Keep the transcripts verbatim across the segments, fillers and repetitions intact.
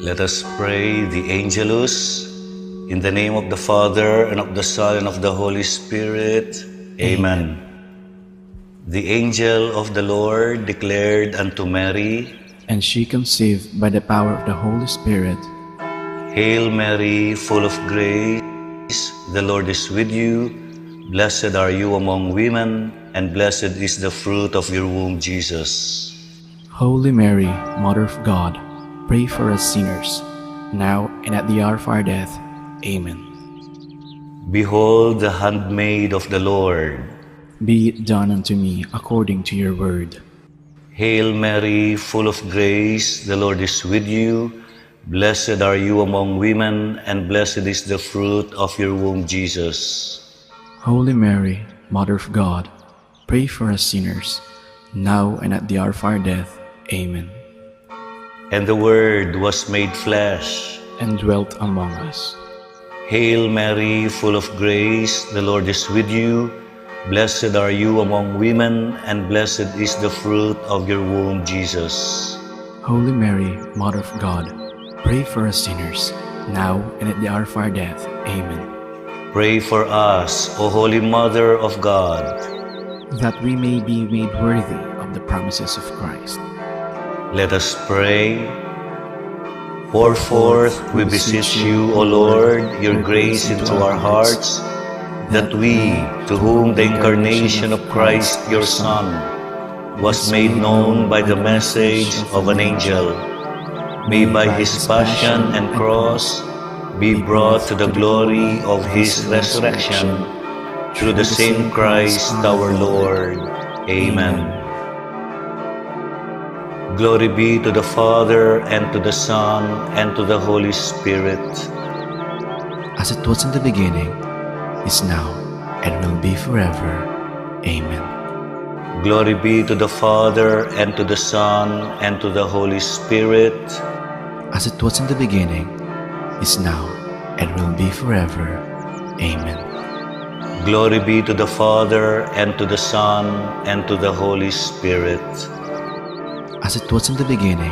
Let us pray the Angelus. In the name of the Father, and of the Son, and of the Holy Spirit. Amen. The angel of the Lord declared unto Mary, and she conceived by the power of the Holy Spirit. Hail Mary, full of grace, the Lord is with you. Blessed are you among women, and blessed is the fruit of your womb, Jesus. Holy Mary, Mother of God, pray for us sinners, now and at the hour of our death. Amen. Behold the handmaid of the Lord. Be it done unto me according to your word. Hail Mary, full of grace, the Lord is with you. Blessed are you among women, and blessed is the fruit of your womb, Jesus. Holy Mary, Mother of God, pray for us sinners, now and at the hour of our death. Amen. And the Word was made flesh and dwelt among us. Hail Mary, full of grace, the Lord is with you. Blessed are you among women, and blessed is the fruit of your womb, Jesus. Holy Mary, Mother of God, pray for us sinners, now and at the hour of our death. Amen. Pray for us, O Holy Mother of God, that we may be made worthy of the promises of Christ. Let us pray. Pour forth, we beseech you, O Lord, your grace into our hearts, that we, to whom the incarnation of Christ, your Son, was made known by the message of an angel, may by his passion and cross be brought to the glory of his resurrection, through the same Christ our Lord. Amen. Glory be to the Father, and to the Son, and to the Holy Spirit. As it was in the beginning, is now, and will be forever. Amen. Glory be to the Father, and to the Son, and to the Holy Spirit. As it was in the beginning, is now, and will be forever. Amen. Glory be to the Father, and to the Son, and to the Holy Spirit. As it was in the beginning,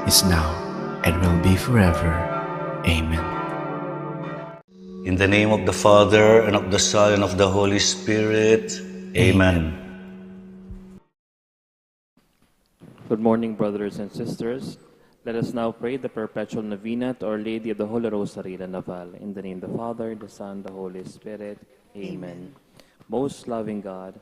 is now, and will be forever. Amen. In the name of the Father, and of the Son, and of the Holy Spirit. Amen. Good morning, brothers and sisters. Let us now pray the perpetual novena to Our Lady of the Holy Rosary, La Naval. In the name of the Father, the Son, the Holy Spirit. Amen. Amen. Most loving God,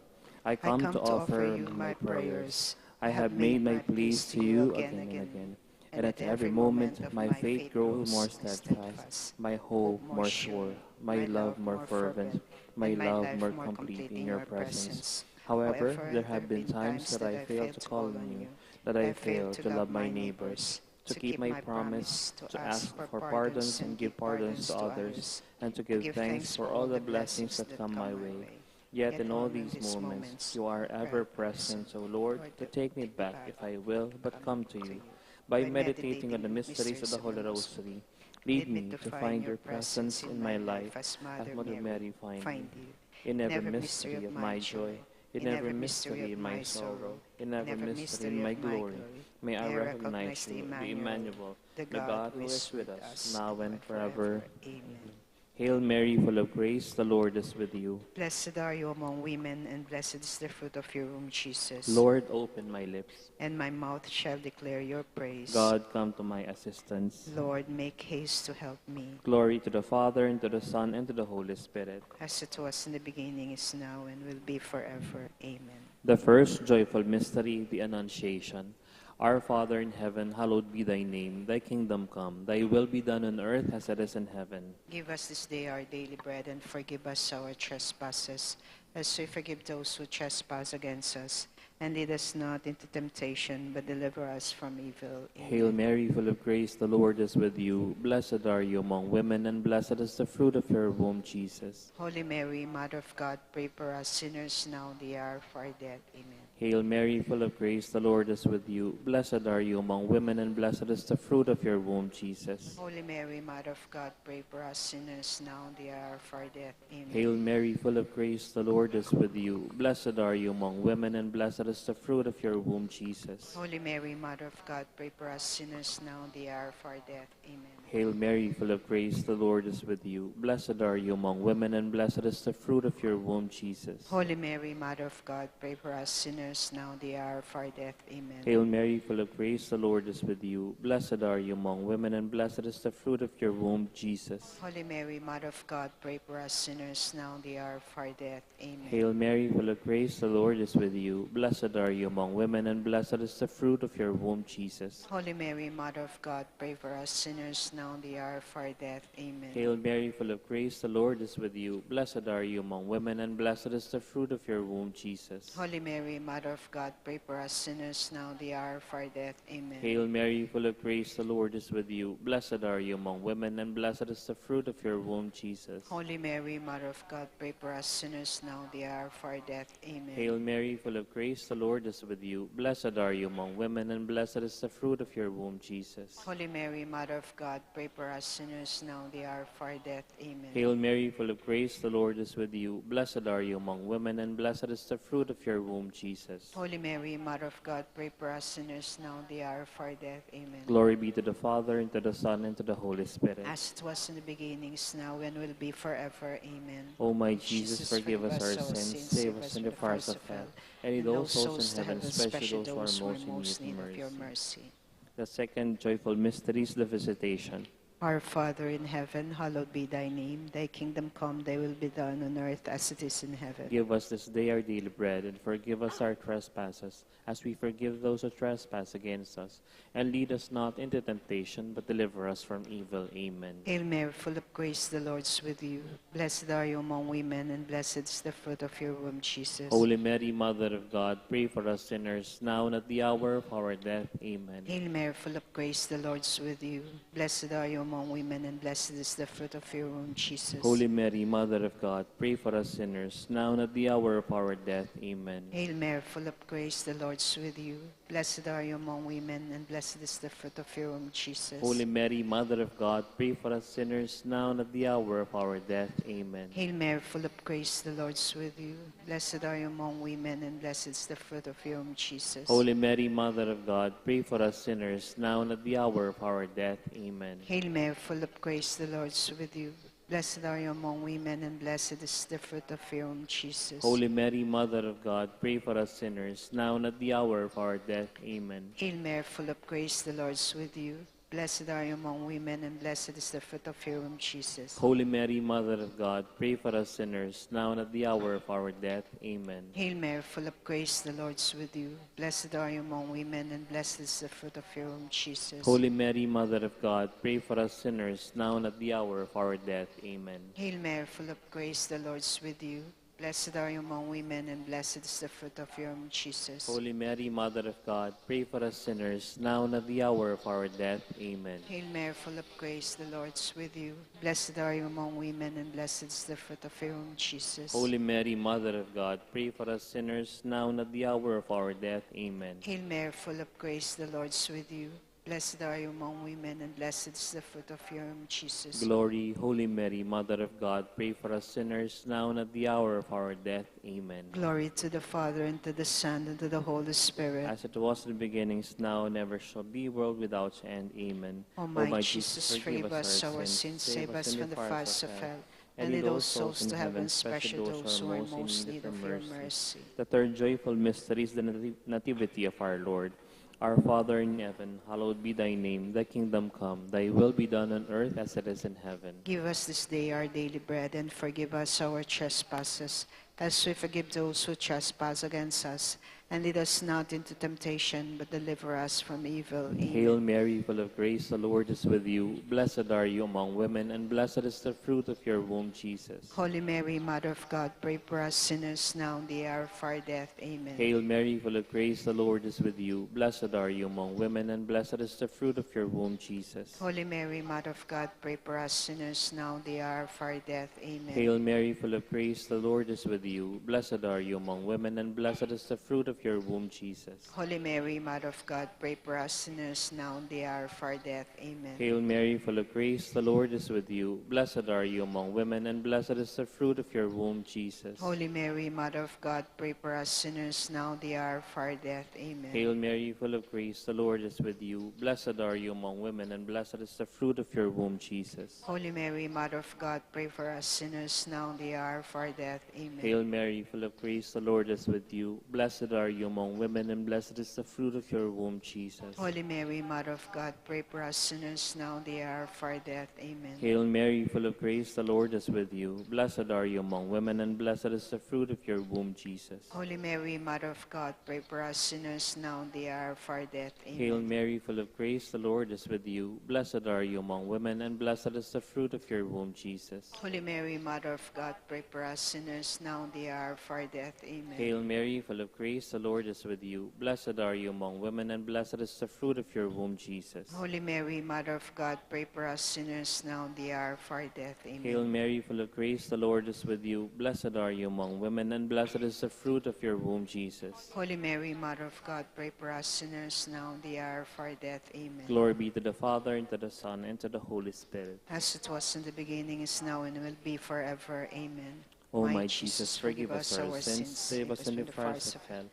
I come to offer you my prayers. I have made my pleas to you again and again, and at every moment my faith grows more steadfast, my hope more sure, my love more fervent, my love more complete in your presence. However, there have been times that I failed to call on you, that I failed to love my neighbors, to keep my promise, to ask for pardons and give pardons to others, and to give thanks for all the blessings that come my way. Yet in all these moments, you are ever present, O Lord, to take me back if I will but come to you. By meditating on the mysteries of the Holy Rosary, lead me to find your presence in my life as Mother Mary find you. In every mystery of my joy, in every mystery of my sorrow, in every mystery of my glory, may I recognize you, the Emmanuel, the God who is with us, now and forever. Amen. Hail Mary, full of grace, the Lord is with you. Blessed are you among women, and blessed is the fruit of your womb, Jesus. Lord, open my lips, and my mouth shall declare your praise. God, come to my assistance. Lord, make haste to help me. Glory to the Father, and to the Son, and to the Holy Spirit. As it was in the beginning, is now, and will be forever. Amen. The first joyful mystery, the Annunciation. Our Father in heaven, hallowed be thy name. Thy kingdom come. Thy will be done on earth as it is in heaven. Give us this day our daily bread, and forgive us our trespasses, as we forgive those who trespass against us. And lead us not into temptation, but deliver us from evil. Amen. Hail Mary, full of grace, the Lord is with you. Blessed are you among women, and blessed is the fruit of your womb, Jesus. Holy Mary, Mother of God, pray for us sinners, now and the hour of our death. Amen. Hail Mary, full of grace, the Lord is with you. Blessed are you among women, and blessed is the fruit of your womb, Jesus. Holy Mary, Mother of God, pray for us sinners now and the hour of our death. Amen. Hail Mary, full of grace, the Lord is with you. Blessed are you among women, and blessed is the fruit of your womb, Jesus. Holy Mary, Mother of God, pray for us sinners now and the hour of our death. Amen. Hail Mary, full of grace, the Lord is with you. Blessed are you among women, and blessed is the fruit of your womb, Jesus. Holy Mary, Mother of God, pray for us sinners now and the hour of our death. Amen. Hail Mary, full of grace, the Lord is with you. Blessed are you among women, and blessed is the fruit of your womb, Jesus. Holy Mary, Mother of God, pray for us sinners now and the hour of our death. Amen. Hail Mary, full of grace, the Lord is with you. Blessed are you among women, and blessed is the fruit of your womb, Jesus. Holy Mary, Mother of God, pray for us sinners now and the hour of our death. Amen. Hail Mary, full of grace, the Lord is with you. Blessed are you among women, and blessed is the fruit of your womb, Jesus. Holy Mary, Mother of God, pray for us sinners now and the hour of our death. Amen. Hail Mary, full of grace, the Lord is with you. Blessed are you among women, and blessed is the fruit of your womb, Jesus. Holy Mary, Mother of God, pray for us sinners now and the hour of our death. Amen. Hail Mary, full of grace, the Lord is with you. Blessed are you among women, and blessed is the fruit of your womb, Jesus. Holy Mary, Mother of God, pray for us sinners now and the hour of our death. Amen. Hail Mary, full of grace, the Lord is with you. Blessed are you among women, and blessed is the fruit of your womb, Jesus. Holy Mary, Mother of God, pray for us sinners now and the hour of our death. Amen. Glory be to the Father, and to the Son, and to the Holy Spirit. As it was in the beginning, is now, and will be forever. Amen. O my Jesus, forgive us our sins, save us from the fires of hell, and lead all souls to heaven, especially those who are most in need of your mercy. The second joyful mystery is the visitation. Our Father in heaven, hallowed be thy name. Thy kingdom come, thy will be done on earth as it is in heaven. Give us this day our daily bread, and forgive us our trespasses, as we forgive those who trespass against us. And lead us not into temptation, but deliver us from evil. Amen. Hail Mary, full of grace, the Lord is with you. Blessed are you among women, and blessed is the fruit of your womb, Jesus. Holy Mary, Mother of God, pray for us sinners, now and at the hour of our death. Amen. Hail Mary, full of grace, the Lord is with you. Blessed are you among women, and blessed is the fruit of your womb, Jesus. Holy Mary, Mother of God, pray for us sinners, now and at the hour of our death. Amen. Hail Mary, full of grace, the Lord is with you. Blessed are you among women, and blessed is the fruit of your womb, Jesus. Holy Mary, Mother of God, pray for us sinners, now and at the hour of our death. Amen. Hail Mary, full of grace, the Lord is with you. Blessed are you among women, and blessed is the fruit of your womb, Jesus. Holy Mary, Mother of God, pray for us sinners, now and at the hour of our death. Amen. Hail Mary, full of grace, the Lord is with you. Blessed are you among women, and blessed is the fruit of your womb, Jesus. Holy Mary, Mother of God, pray for us sinners, now and at the hour of our death. Amen. Hail Mary, full of grace, the Lord is with you. Blessed are you among women, and blessed is the fruit of your womb, Jesus. Holy Mary, Mother of God, pray for us sinners, now and at the hour of our death. Amen. Hail Mary, full of grace, the Lord is with you. Blessed are you among women, and blessed is the fruit of your womb, Jesus. Holy Mary, Mother of God, pray for us sinners, now and at the hour of our death. Amen. Hail Mary, full of grace, the Lord is with you. Blessed are you among women, and blessed is the fruit of your womb, Jesus. Holy Mary, Mother of God, pray for us sinners, now and at the hour of our death. Amen. Hail Mary, full of grace, the Lord is with you. Blessed are you among women, and blessed is the fruit of your womb, Jesus. Holy Mary, Mother of God, pray for us sinners, now and at the hour of our death. Amen. Hail Mary, full of grace, the Lord is with you. Blessed are you among women, and blessed is the fruit of your womb, Jesus. Glory, Holy Mary, Mother of God, pray for us sinners, now and at the hour of our death. Amen. Glory to the Father, and to the Son, and to the Holy Spirit. As it was in the beginning, is now, and ever shall be, world without end. Amen. O my Jesus, forgive us our sins, save us from the fires of hell, and lead all souls to heaven, especially those who are most in need of your mercy. The third joyful mystery is the nati- Nativity of our Lord. Our Father in heaven, hallowed be thy name. Thy kingdom come, thy will be done on earth as it is in heaven. Give us this day our daily bread, and forgive us our trespasses, as we forgive those who trespass against us. And lead us not into temptation, but deliver us from evil. Amen. Hail Mary, full of grace, the Lord is with you. Blessed are you among women, and blessed is the fruit of your womb, Jesus. Holy Mary, Mother of God, pray for us sinners now and the hour of our death. Amen. Hail Mary, full of grace, the Lord is with you. Blessed are you among women, and blessed is the fruit of your womb, Jesus. Holy Mary, Mother of God, pray for us sinners now and the hour of our death. Amen. Hail Mary, full of grace, the Lord is with you. Blessed are you among women, and blessed is the fruit of your womb, Jesus. Holy Mary, Mother of God, pray for us sinners now and the hour of our death. Amen. Hail Mary, full of grace, the Lord is with you. Blessed are you among women, and blessed is the fruit of your womb, Jesus. Holy Mary, Mother of God, pray for us sinners now and the hour of our death. Amen. Hail Mary, full of grace, the Lord is with you. Blessed are you among women, and blessed is the fruit of your womb, Jesus. Holy Mary, Mother of God, pray for us sinners now and the hour of our death. Amen. Hail Mary, full of grace, the Lord is with you. Blessed are you among women, and blessed is the fruit of your womb, Jesus. Holy Mary, Mother of God, pray for us sinners now and the hour of our death. Amen. Hail Mary, full of grace, the Lord is with you. Blessed are you among women, and blessed is the fruit of your womb, Jesus. Holy Mary, Mother of God, pray for us sinners now and the hour of our death. Amen. Hail Mary, full of grace, the Lord is with you. Blessed are you among women, and blessed is the fruit of your womb, Jesus. Holy Mary, Mother of God, pray for us sinners now and the hour of our death. Amen. Hail Mary, full of grace, the Lord is with you. Blessed are you among women, and blessed is the fruit of your womb, Jesus. Holy Mary, Mother of God, pray for us sinners now and the hour of our death. Amen. Hail Mary, full of grace, the Lord is with you. Blessed are you among women, and blessed is the fruit of your womb, Jesus. Holy Mary, Mother of God, pray for us sinners now and the hour of our death. Amen. Glory be to the Father, and to the Son, and to the Holy Spirit. As it was in the beginning, is now, and will be forever. Amen. O my Jesus, forgive us our sins, save us from the fires of hell,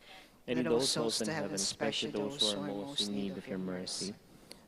and lead all souls to heaven, especially those who are most in need of your mercy.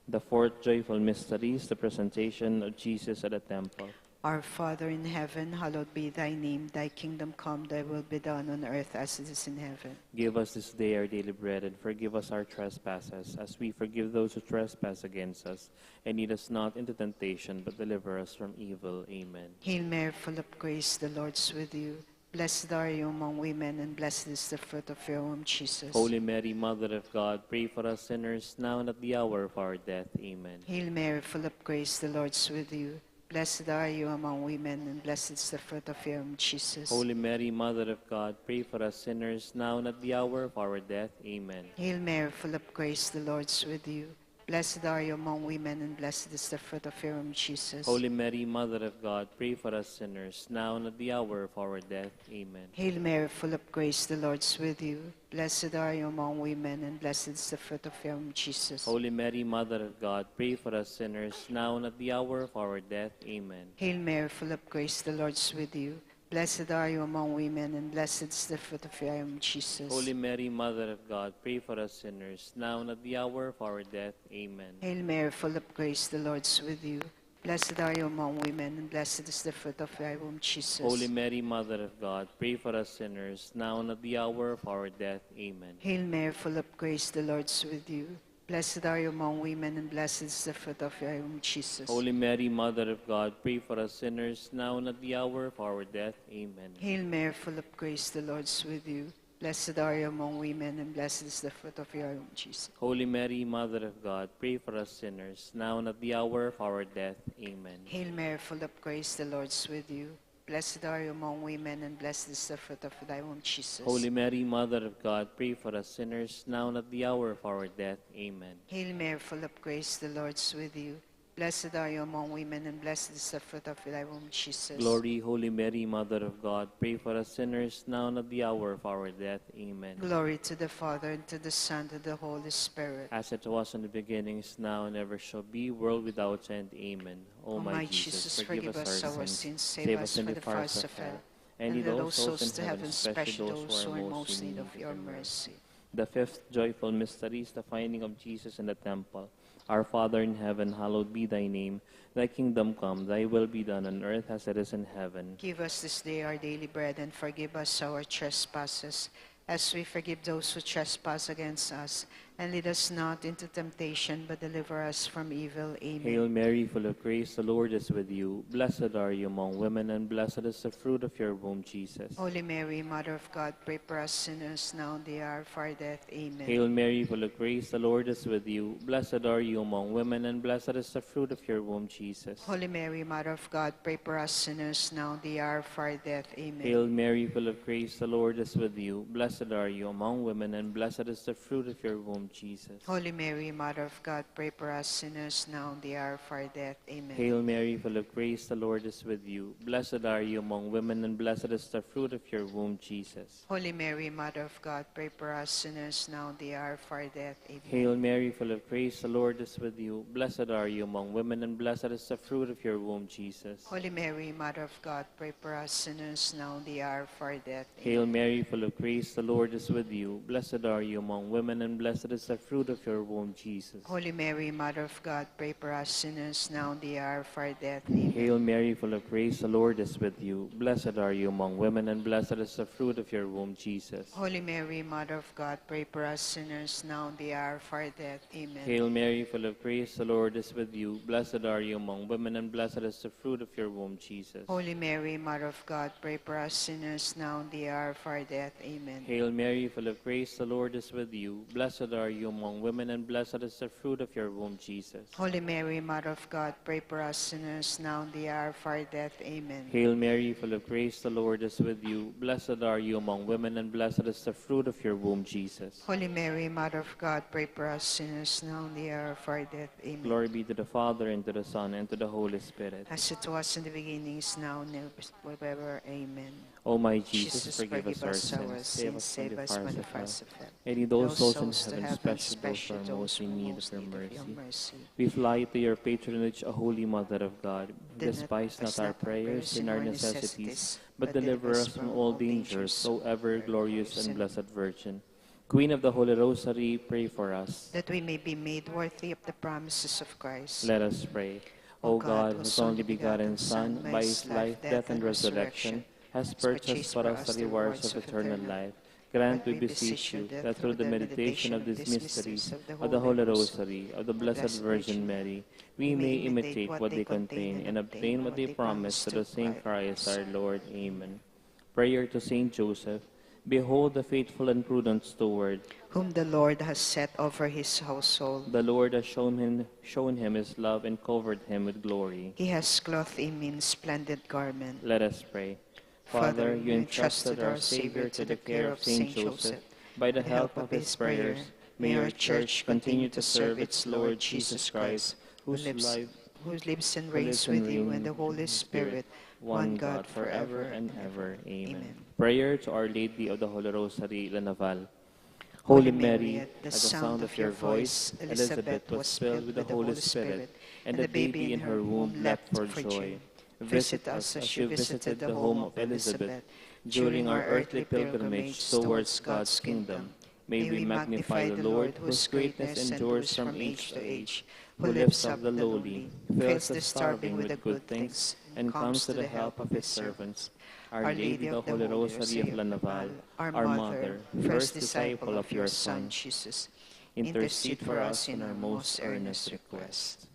The fourth joyful mystery is the presentation of Jesus at the temple. Our Father in heaven, hallowed be thy name. Thy kingdom come, thy will be done on earth as it is in heaven. Give us this day our daily bread, and forgive us our trespasses, as we forgive those who trespass against us. And lead us not into temptation, but deliver us from evil. Amen. Hail Mary, full of grace, the Lord is with you. Blessed are you among women, and blessed is the fruit of your womb, Jesus. Holy Mary, Mother of God, pray for us sinners, now and at the hour of our death. Amen. Hail Mary, full of grace, the Lord is with you. Blessed are you among women, and blessed is the fruit of your womb, Jesus. Holy Mary, Mother of God, pray for us sinners, now and at the hour of our death. Amen. Hail Mary, full of grace, the Lord is with you. Blessed are you among women, and blessed is the fruit of your womb, Jesus. Holy Mary, Mother of God, pray for us sinners, now and at the hour of our death. Amen. Hail Mary, full of grace, the Lord is with you. Blessed are you among women, and blessed is the fruit of your womb, Jesus. Holy Mary, Mother of God, pray for us sinners, now and at the hour of our death. Amen. Hail Mary, full of grace, the Lord is with you. Blessed are you among women, and blessed is the fruit of your womb, Jesus. Holy Mary, Mother of God, pray for us sinners, now and at the hour of our death. Amen. Hail Mary, full of grace, the Lord is with you. Blessed are you among women, and blessed is the fruit of your womb, Jesus. Holy Mary, Mother of God, pray for us sinners, now and at the hour of our death. Amen. Hail Mary, full of grace, the Lord is with you. Blessed are you among women, and blessed is the fruit of your womb, Jesus. Holy Mary, Mother of God, pray for us sinners, now and at the hour of our death. Amen. Hail Mary, full of grace, the Lord is with you. Blessed are you among women, and blessed is the fruit of your womb, Jesus. Holy Mary, Mother of God, pray for us sinners, now and at the hour of our death. Amen. Hail Mary, full of grace, the Lord is with you. Blessed are you among women, and blessed is the fruit of thy womb, Jesus. Holy Mary, Mother of God, pray for us sinners, now and at the hour of our death. Amen. Hail Mary, full of grace, the Lord is with you. Blessed are you among women, and blessed is the fruit of thy womb, Jesus. Glory, Holy Mary, Mother of God, pray for us sinners, now and at the hour of our death. Amen. Glory to the Father, and to the Son, and to the Holy Spirit. As it was in the beginning, is now, and ever shall be, world without end. Amen. O my Jesus, forgive us our sins, save us from the fires of hell, and lead all souls to heaven, especially those who are in most need of your mercy. The fifth joyful mystery is the finding of Jesus in the temple. Our Father in heaven, hallowed be thy name. Thy kingdom come, thy will be done on earth as it is in heaven. Give us this day our daily bread, and forgive us our trespasses, as we forgive those who trespass against us. And lead us not into temptation, but deliver us from evil. Amen. Hail Mary, full of grace, the Lord is with you. Blessed are you among women, and blessed is the fruit of your womb, Jesus. Holy Mary, Mother of God, pray for us sinners, now and the hour of our death. Amen. Hail Mary, full of grace, the Lord is with you. Blessed are you among women, and blessed is the fruit of your womb, Jesus. Holy Mary, Mother of God, pray for us sinners, now and the hour of our death. Amen. Hail Mary, full of grace, the Lord is with you. Blessed are you among women, and blessed is the fruit of your womb, Jesus. Holy Mary, Mother of God, pray for us sinners now and the hour of our death. Amen. Hail Mary, full of grace, the Lord is with you. Blessed are you among women, and blessed is the fruit of your womb, Jesus. Holy Mary, Mother of God, pray for us sinners now and the hour of our death. Amen. Hail Mary, full of grace, the Lord is with you. Blessed are you among women, and blessed is the fruit of your womb, Jesus. Holy Mary, Mother of God, pray for us sinners now and the hour of our death. Hail Mary, full of grace, the Lord is with you. Blessed are you among women, and blessed is the fruit of your womb, Jesus. Holy Mary, Mother of God, pray for us sinners now and the hour of our death. Amen. Hail Mary, full of grace, the Lord is with you. Blessed are you among women, and blessed is the fruit of your womb, Jesus. Holy Mary, Mother of God, pray for us sinners now and the hour of our death. Amen. Hail Mary, full of grace, the Lord is with you. Blessed are you among women, and blessed is the fruit of your womb, Jesus. Holy Mary, Mother of God, pray for us sinners now and the hour of our death. Amen. Hail Mary, full of grace, the Lord is with you. Blessed are you among women, and blessed is the fruit of your womb, Jesus. Holy Mary, Mother of God, pray for us sinners now and the hour of our death. Amen. Hail Mary, full of grace, the Lord is with you. Blessed are you among women, and blessed is the fruit of your womb, Jesus. Holy Mary, Mother of God, pray for us sinners now and the hour of our death. Amen. Glory be to the Father, and to the Son, and to the Holy Spirit. As it was in the beginning, is now, and ever, forever. Amen. O my Jesus, forgive us our sins, save us from the fires of hell. And lead all souls in heaven, especially those who are most in need of your mercy. We fly to your patronage, O Holy Mother of God. Despise not our prayers in our necessities, but deliver us from all dangers, O ever glorious and blessed Virgin. Queen of the Holy Rosary, pray for us. That we may be made worthy of the promises of Christ. Let us pray. O God, whose only begotten Son, by his life, death, and resurrection, has purchased for us the rewards of eternal life, grant, we beseech you, that through the meditation of these mysteries of the Holy Rosary of the Blessed Virgin Mary, we may imitate what they contain and obtain what they promise through Saint Christ our Lord. Amen. Prayer to Saint Joseph. Behold the faithful and prudent steward, whom the Lord has set over his household. The Lord has shown him, shown him his love and covered him with glory. He has clothed him in splendid garment. Let us pray. Father, you entrusted our Savior to the care of Saint Joseph. By the help of his prayers, may your church continue to serve its Lord Jesus Christ, whose life, who lives and reigns with you and the Holy Spirit, one God, forever and ever. Amen. Prayer to Our Lady of the Holy Rosary, La Naval. Holy Mary, at the sound of your voice, Elizabeth was filled with the Holy Spirit, and the baby in her womb leapt for joy. Visit us as you visited the home of Elizabeth during our earthly pilgrimage towards God's kingdom. May we magnify the Lord, whose greatness endures from age to age, who lifts up the lowly, fills the starving with the good things, and comes to the help of his servants. Our Lady of the Holy Rosary of La Naval, our Mother, first disciple of your Son, Jesus, intercede for us in our most earnest request.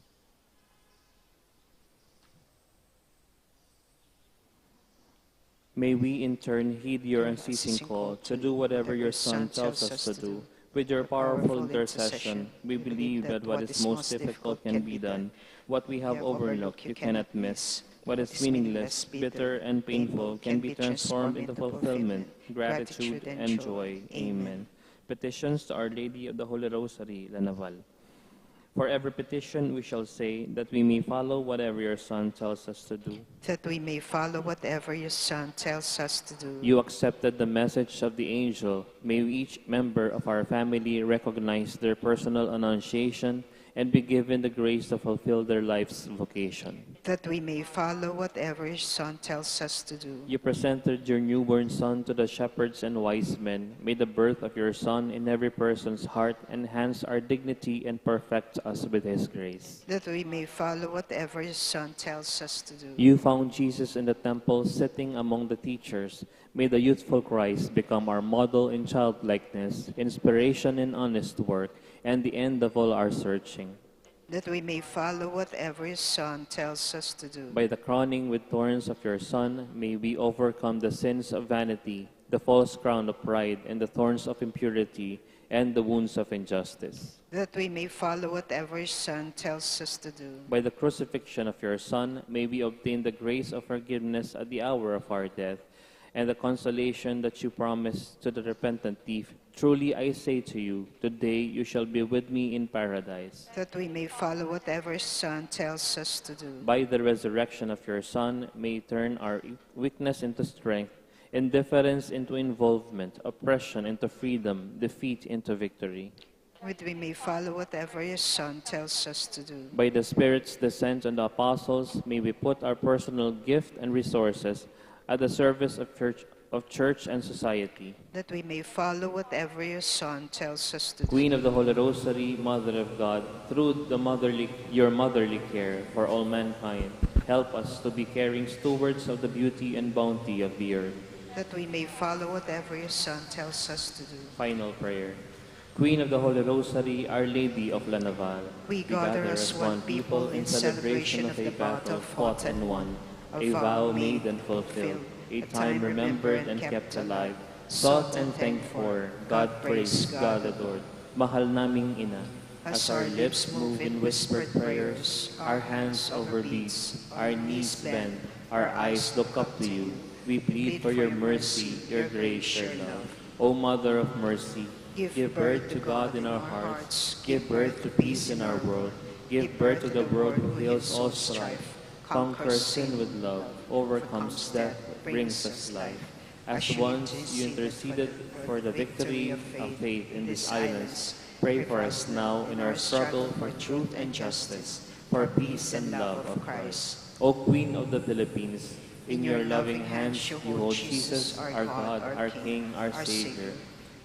May we in turn heed your unceasing call to do whatever your Son tells us to do. With your powerful intercession, we believe that what is most difficult can be done. What we have overlooked, you cannot miss. What is meaningless, bitter, and painful can be transformed into fulfillment, gratitude, and joy. Amen. Petitions to Our Lady of the Holy Rosary, La Naval. For every petition we shall say, that we may follow whatever your Son tells us to do. That we may follow whatever your Son tells us to do. You accepted the message of the angel. May each member of our family recognize their personal annunciation and be given the grace to fulfill their life's vocation. That we may follow whatever your Son tells us to do. You presented your newborn Son to the shepherds and wise men. May the birth of your Son in every person's heart enhance our dignity and perfect us with his grace. That we may follow whatever your Son tells us to do. You found Jesus in the temple, sitting among the teachers. May the youthful Christ become our model in childlikeness, inspiration in honest work, and the end of all our searching. That we may follow whatever your Son tells us to do. By the crowning with thorns of your Son, may we overcome the sins of vanity, the false crown of pride, and the thorns of impurity, and the wounds of injustice. That we may follow whatever your Son tells us to do. By the crucifixion of your Son, may we obtain the grace of forgiveness at the hour of our death, and the consolation that you promised to the repentant thief, truly I say to you, today you shall be with me in paradise. That we may follow whatever your Son tells us to do. By the resurrection of your Son, may turn our weakness into strength, indifference into involvement, oppression into freedom, defeat into victory. That we may follow whatever your Son tells us to do. By the Spirit's descent on the apostles, may we put our personal gift and resources at the service of church, of church and society. That we may follow whatever your Son tells us to do. Queen of the Holy Rosary, Mother of God, through the motherly, your motherly care for all mankind, help us to be caring stewards of the beauty and bounty of the earth. That we may follow whatever your Son tells us to do. Final prayer. Queen of the Holy Rosary, Our Lady of La Naval, we gather as one people in celebration of a battle fought and won, a vow made and fulfilled, a time remembered and kept alive, sought and thanked for, God praised, God adored. Mahal naming Ina, as our lips move in whispered prayers, our hands over beads, our knees bend, our eyes look up to you, we plead for your mercy, your grace, your love. O Mother of Mercy, give birth to God in our hearts, give birth to peace in our world, give birth to the world who heals all strife, conquers sin with love, overcomes death, brings us life. As once you interceded for the victory of faith in these islands, pray for us now in our struggle for truth and justice, for peace and love of Christ. O Queen of the Philippines, in your loving hands you hold Jesus, our God, our King, our Savior.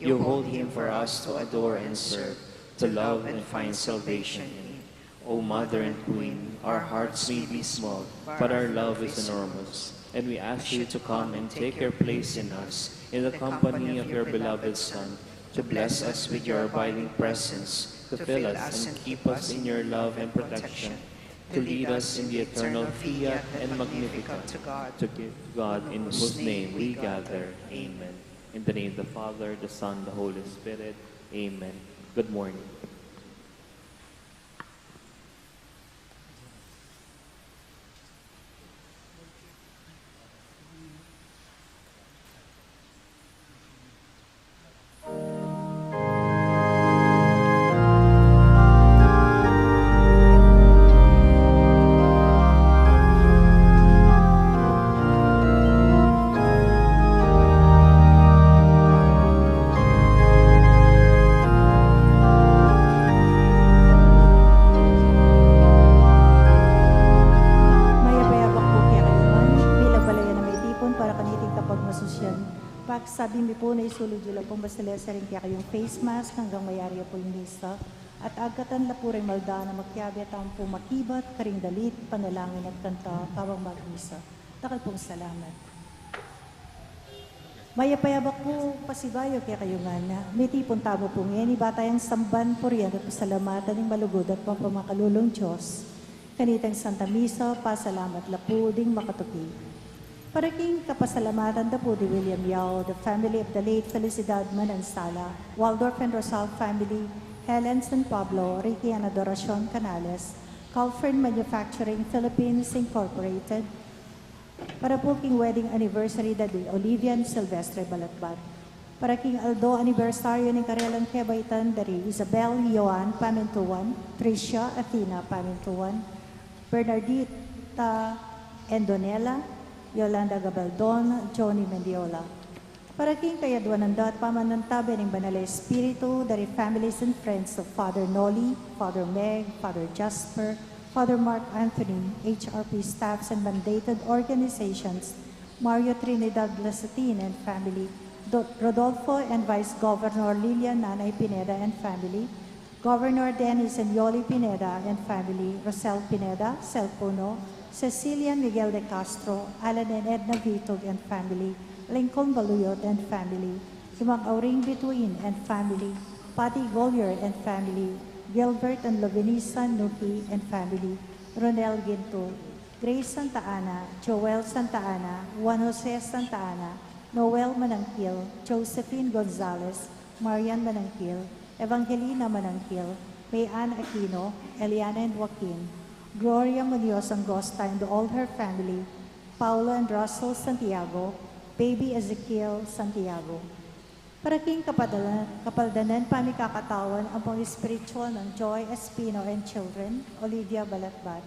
You hold him for us to adore and serve, to love and find salvation in. O Mother and Queen, our hearts may be small, but our love is enormous, and we ask you to come and take your place in us, in the company of your beloved Son, to bless us with your abiding presence, to fill us and keep us in your love and protection, to lead us in the eternal Fiat and Magnificat, to give God in whose name we gather. Amen. In the name of the Father, the Son, the Holy Spirit. Amen. Good morning. Mayap a abak pu kekayu ngan, bilang balayan a mitipun para kaniting kapagmasusyan. Pagsabi mi pu na isulud yu la pung basilisari ring kekayung face mask anggang mayari ya pu ing misa, at agkatan la pu ring malda na makiabe tamu pung makibat karing dalit, panalangin at kanta kabang magmisa. Dakal pung salamat. Mayap a abak pu pasibayu kekayu ngan, mitipun tamu pu ngeni ba tayang samban, purian at pasalamatan ing malugud at mapamakalulung Dios. Kanitang Santa Misa, pasalamat la pu ding makatuki. Para king kapasalamatan da pu di William Yao, the family of the late Felicidad Manansala, Waldorf and Rosal family, Helen San Pablo, Ricky and Adoracion Canales, Calfrin Manufacturing Philippines Incorporated, para pu king wedding anniversary da di Olivia and Silvestre Balatbat. Para king aldo anibersaryu ning karelang kebaitan da ri Isabel Joan Pamintuan, Tricia Athena Pamintuan, Bernardita Endonela, Yolanda Gabaldon, Johnny Mendiola. Para king kayadwanan da at pamanantabe ning Banal a Espiritu, da ri families and friends of Father Noli, Father Meg, Father Jasper, Father Mark Anthony, H R P staffs and mandated organizations, Mario Trinidad Lasatin and family, Do-, Rodolfo and Vice Governor Lilian Nanay Pineda and family, Governor Dennis and Yoli Pineda and family, Rosel Pineda, Sel Puno, Cecilia Miguel de Castro, Alan and Edna Vitug and family, Lincoln Baluyot and family, Imang Auring Bituin and family, Patty Golyer and family, Gilbert and Lovenisa Nuki and family, Ronel Ginto, Grace Santa Ana, Joel Santa Ana, Juan Jose Santa Ana, Noel Manangkil, Josephine Gonzalez, Marian Manangkil, Evangelina Manangkil, May Ann Aquino, Eliana and Joaquin, Gloria Munoz Angosta and all her family, Paolo and Russell Santiago, Baby Ezekiel Santiago. Para king kapadalan, kapaldanan pamikakatawan ampong espiritual nang Joy Espino and children, Olivia Balatbat.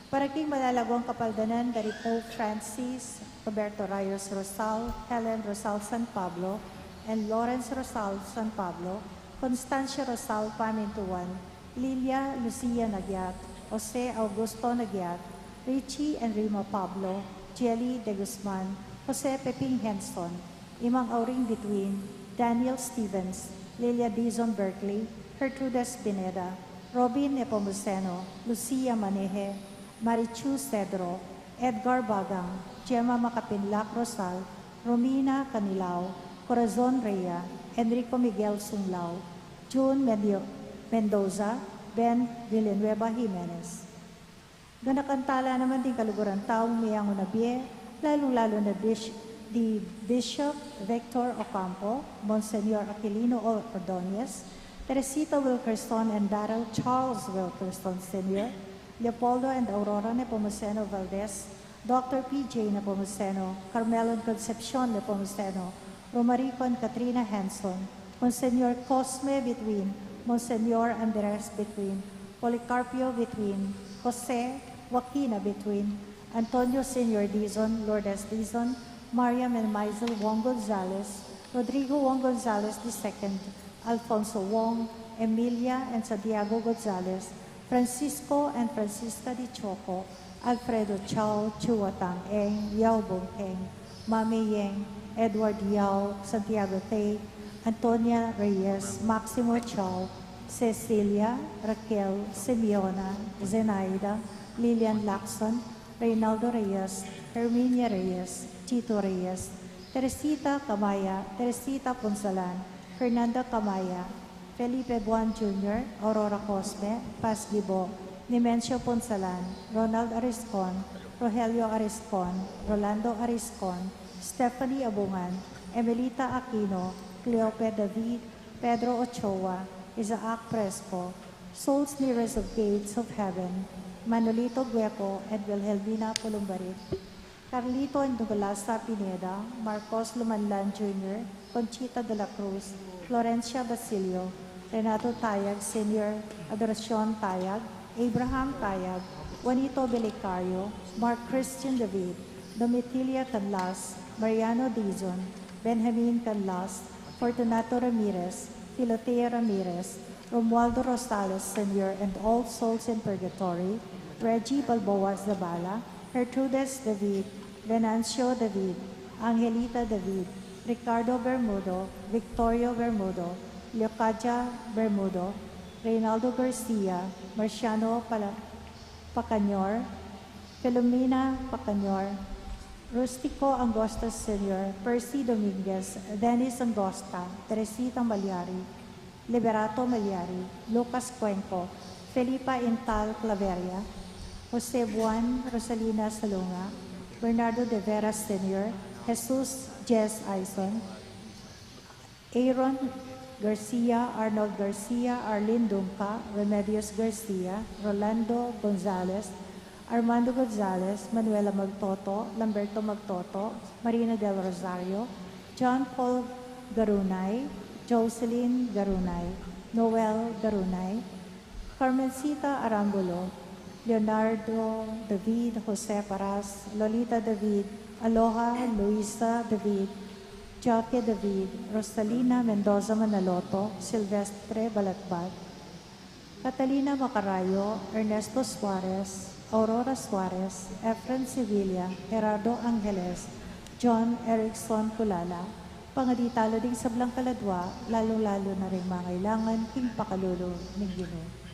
Para king malalaguang kapaldanan dari Pope Francis, Roberto Rayos Rosal, Helen Rosal San Pablo, and Lawrence Rosal San Pablo, Constancia Rosal Pamintuan, Lilia Lucia Nagyat, Jose Augusto Nagyat, Richie and Rima Pablo, Jelly De Guzman, Jose Peping Henson, Imang Auring Bituin, Daniel Stevens, Lilia Dizon Berkeley, Gertrudes Pineda, Robin Nepomuceno, Lucia Maneje, Marichu Cedro, Edgar Bagang, Gemma Makapinlak Rosal, Romina Canilao, Corazon Rhea, Enrico Miguel Sunglao, June Mendio-, Mendoza, Ben Villanueva Jimenez. Ganakan tala naman ding kaluguran taung meangu na bie, lalung-lalu na Bish-, di Bishop Victor Ocampo, Monsignor Aquilino O-, Ordonez, Teresita Wilkerson and Daryl Charles Wilkerson Senior, Leopoldo and Aurora Nepomuceno Valdez, Doctor P J Nepomuceno, Carmelo and Concepcion Nepomuceno, Romarico and Katrina Henson, Monsignor Cosme Bituin, Monsignor Andres Bituin, Policarpio Bituin, Jose Joaquina Bituin, Antonio Senior Dizon, Lourdes Dizon, Mariam and Maisel Wong Gonzalez, Rodrigo Wong Gonzalez the second, Alfonso Wong, Emilia and Santiago Gonzalez, Francisco and Francisca Di Choco, Alfredo Chao, Chua Tang Eng, Yao Bong Eng, Mami Yeng, Edward Yao, Santiago Tay, Antonia Reyes, Maximo Chao, Cecilia, Raquel, Simeona, Zenaida, Lilian Lacson, Reynaldo Reyes, Herminia Reyes, Tito Reyes, Teresita Camaya, Teresita Punsalan, Fernanda Camaya, Felipe Buan Junior, Aurora Cosme, Paz Gibo, Nemencio Punsalan, Ronald Ariscon, Rogelio Ariscon, Rolando Ariscon, Stephanie Abungan, Emelita Aquino, Cleope David, Pedro Ochoa, Isaac Presco, souls nearest of gates of heaven, Manolito Gueco, and Wilhelmina Pulumbarit. Carlito and Douglas Pineda, Marcos Lumanlan Junior, Conchita de la Cruz, Florencia Basilio, Renato Tayag Senior, Adoracion Tayag, Abraham Tayag, Juanito Belicario, Mark Christian David, Domitila Canlas, Mariano Dizon, Benjamin Canlas, Fortunato Ramirez, Filotea Ramirez, Romualdo Rosales Senior and all souls in purgatory, Reggie Balboa Zabala, Gertrudes David, Venancio David, Angelita David, Ricardo Bermudo, Victorio Bermudo, Leocadia Bermudo, Reynaldo Garcia, Marciano Pala-, Pacanor, Filomena Pacanor, Rustico Angosta Senior, Percy Dominguez, Dennis Angosta, Teresita Malyari, Liberato Malyari, Lucas Cuenco, Felipa Intal Claveria, Jose Buan, Rosalina Salonga, Bernardo de Vera Senior, Jesus Jess Aison, Aaron Garcia, Arnold Garcia, Arlene Dunca, Remedios Garcia, Rolando Gonzalez, Armando Gonzalez, Manuela Magtoto, Lamberto Magtoto, Marina del Rosario, John Paul Garunay, Jocelyn Garunay, Noel Garunay, Carmencita Arangulo, Leonardo David, Jose Paras, Lolita David, Aloha, Luisa David, Jackie David, Rosalina Mendoza Manaloto, Silvestre Balatbat, Catalina Macarayo, Ernesto Suarez, Aurora Suarez, Efren Sevilla, Gerardo Angeles, John Erickson Culala, pangadi tala ding sablang kaladwa, lalung-lalu na ring mangailangan king pakalulu ning Ginu.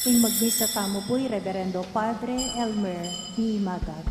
Ing magmisa tamu pu i Reverendo Padre Elmer B. Magag.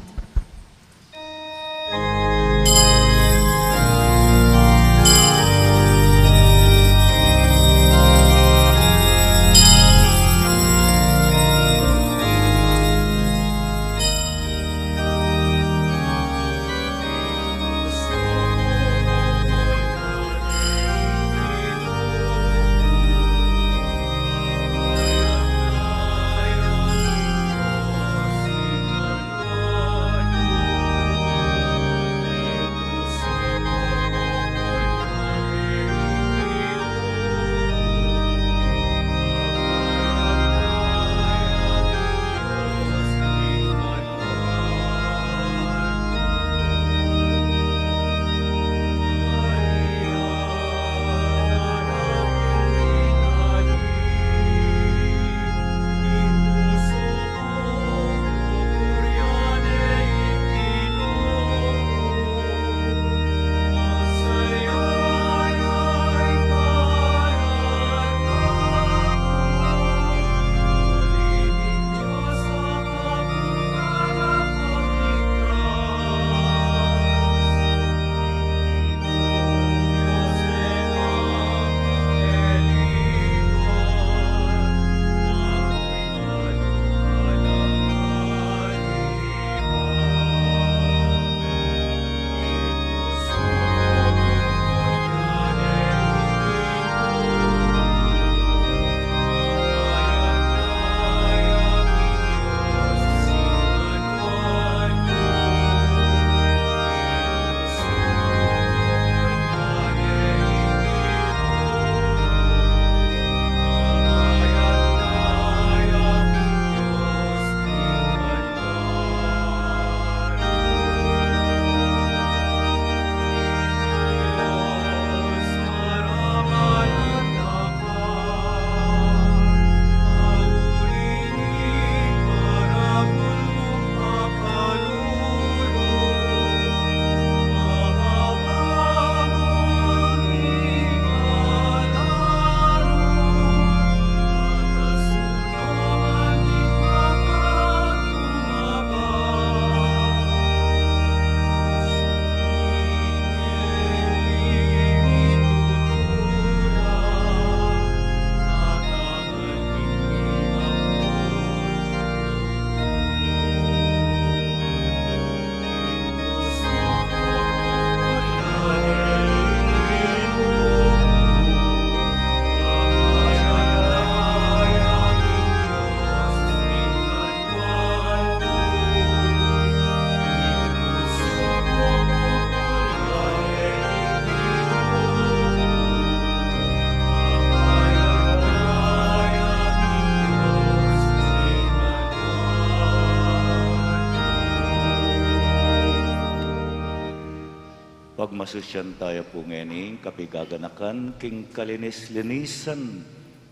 Pagmasusyan taya pu ngeni king kapigaganakan king kalinis-linisan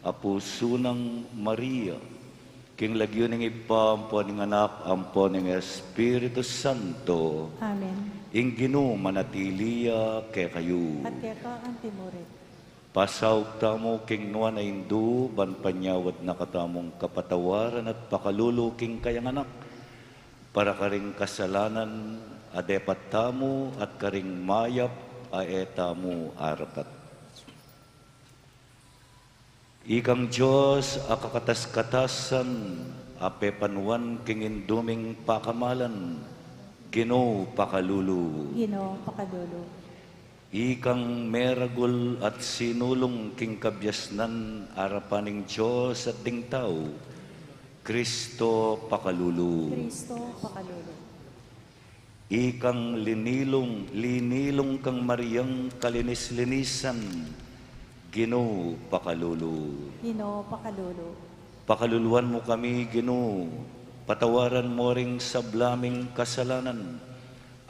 a pusu nang Maria, king lagyu ning Ibpa, ampo ning Anak, ampo ning Espiritu Santo. Amen. Ing Ginu manatili ya kekayu. At keka antimurin. Pasaug tamu king Nuan a Indu, ban panyawad na katamung kapatawaran at pakalulu king kayang anak, para karing kasalanan a depat tamu at karing mayap a e tamu arapat. Ikang Dios a kakatas-katasan, a pepanuan king Indu ming pakamalan, Ginu pakalulu. Ginu pakalulu. Ikang meragul at sinulung king kabiasnan arapan ning Dios at ding tau, Kristo pakalulu. Kristo pakalulu. Ikang linilung, linilung kang Mariang kalinis-linisan, Ginu pakalulu. Ginu pakalulu. Pakaluluan mu kami, Ginu, patawaran mu ring sabla ming kasalanan,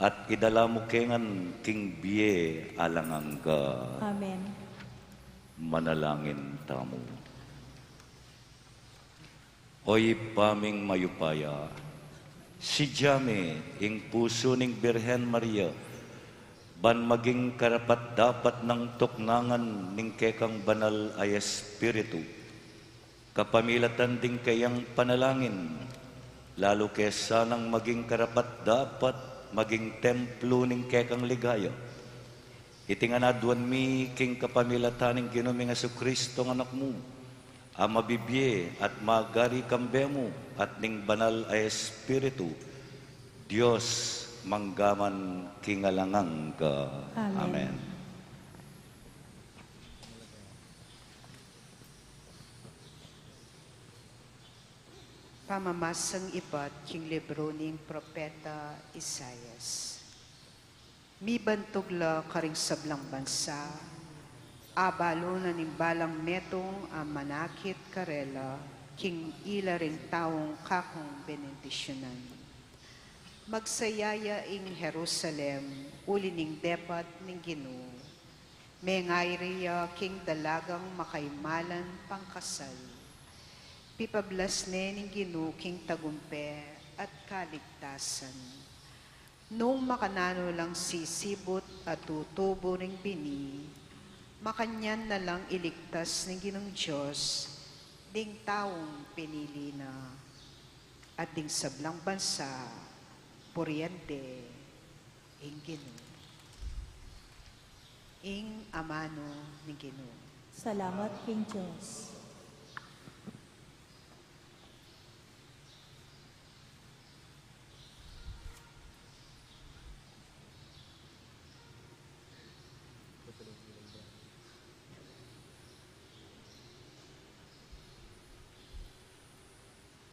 at idala mu kami ngan king bie alang angga. Amen. Manalangin tamu. O Ibpa ming mayupaya, sidya mi ing pusu ning Birhen Maria, ban maging karapat-dapat nang tuknangan ning kekang banal a Espiritu. Kapamilatan ding keyang panalangin, lalu ke sanang maging karapat-dapat maging templo ning kekang ligaya. Iti ngan aduan mi king kapamilatan ning Ginu ming Jesucristo a Anak mu, a mabibie at magari kambe mu at ning Banal a Espiritu, Dios, mangga man king alang angga. Amen. Amen. Pamamasang ibat king libru ning Propeta Isaias. Mibantug la karing sablang bansa, abalu na ning balang metung a manakit karela, king ila ring taung kakung benendisyunan. Magsaya ya ing Jerusalem, uli ning depat ning Ginu. Mengayari ya king dalagang makaimalan pangkasal. Pipablas ne ning Ginu king tagumpe at kaligtasan. Nung makananu lang sisibut a tutubu ring bini, makanyan na lang iligtas ning Ginung Dios ding taung pinili na, at ding sablang bansa, purian de ing Ginu. Ing amanu ning Ginu. Salamat king Dios.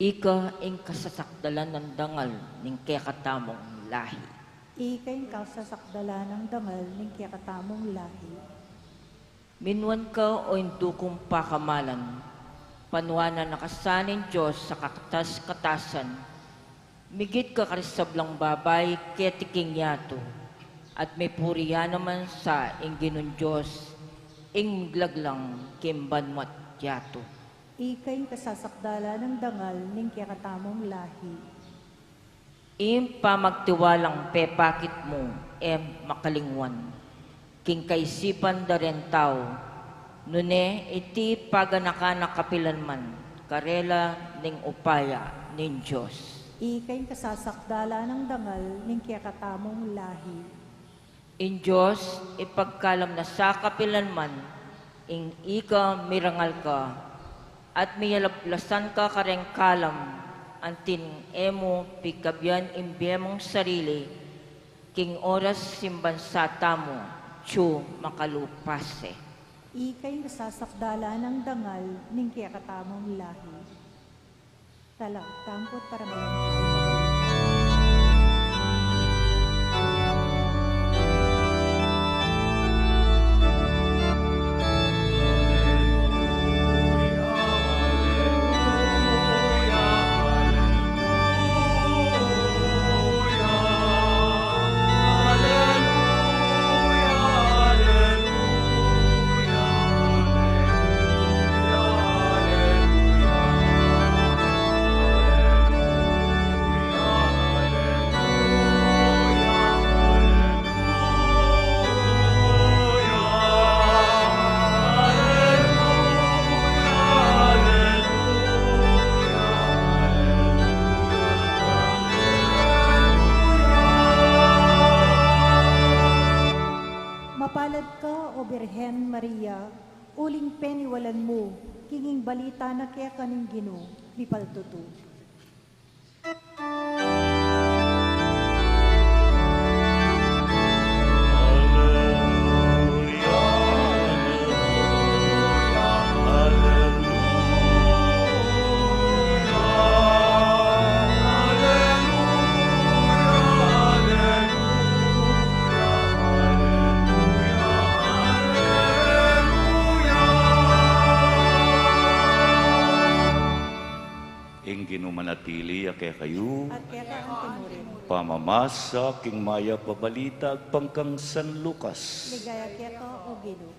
Ika ing kasasakdalan nang dangal ning kekatamung lahi. Ika ing kasasakdalan nang dangal ning kekatamung lahi. Minuan ka, o indu kung pakamalan, panuanan na ka sa ning Dios a kakatas-katasan, migit ka karing sablang babai keti king yatu, at mipuri ya naman sa ing Ginung Dios, ing miglag lang king banua't yatu. Ika ing kasasakdalan nang dangal ning kekatamung lahi. Ing pamagtiwalang pepakit mu e makalingwan king kaisipan da ring tau, nune iti paganakan na kapilanman karela ning upaya ning Dios. Ika ing kasasakdalan nang dangal ning kekatamung lahi. Ing Dios, ipagkalam na sa kapilanman ing ika mirangal ka, at miyalablasan ka kareng kalam, anting e mu pikabian ing bie mung sarili, king oras ning bansa tamu, atyu makalupa se. Ika ing kasasakdalan nang dangal ning kekatamung lahi. Talam, tamput para malam. Mapalad ka, O Birhen Maria, uling peniwalan mu king ing balita na keka ning Ginu mipaltutu. Ing Ginu manatili ya kekayu. At keka mu rin. Pamamasa king mayap a balita agpang kang San Lucas. Ligaya keka, O Ginu.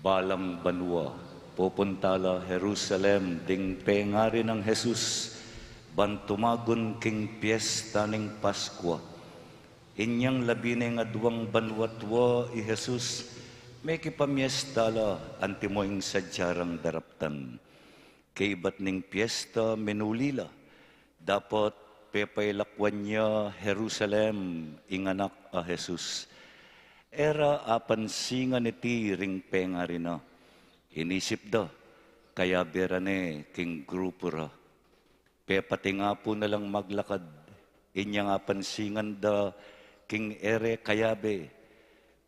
Balang banua, pupunta la Jerusalem ding pengari nang Jesus, ban tumagun king piesta ning Paskua. Inyang labi neng aduang banua tua i Jesus, mekipamiesta la antimo ing sadya rang daraptan. Kaybat ning piesta, minuli la, dapot pepailakwan ya Jerusalem ing anak a Jesus. E ra apansingan iti ring pengari na. Inisip da, kayabe ra ne king grupu ra. Pepatingapu na lang maglakad, inyang apansingan da king e re kayabe,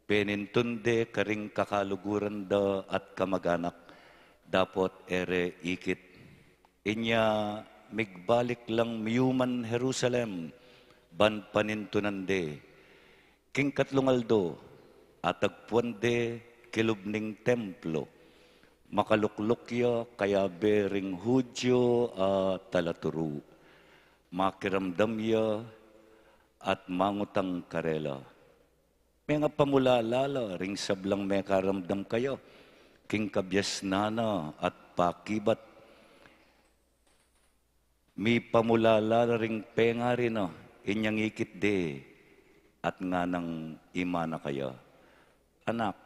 penintun de karing kakaluguran da at kamaganak, dapot e re ikit. Inya migbalik lang miyuman Jerusalem, ban panintunan de. King katlung aldo, atagpuan de kilub ning templo. Makalukluk ya kayabe ring Judio a talaturu. Makiramdam ya at mangutang karela, mengapamulala la ring sablang mekaramdam kaya king kabiasnan na at pakibat. Mipamulala la ring pengari na, inyang ikit de at nganang imana kaya, "Anak,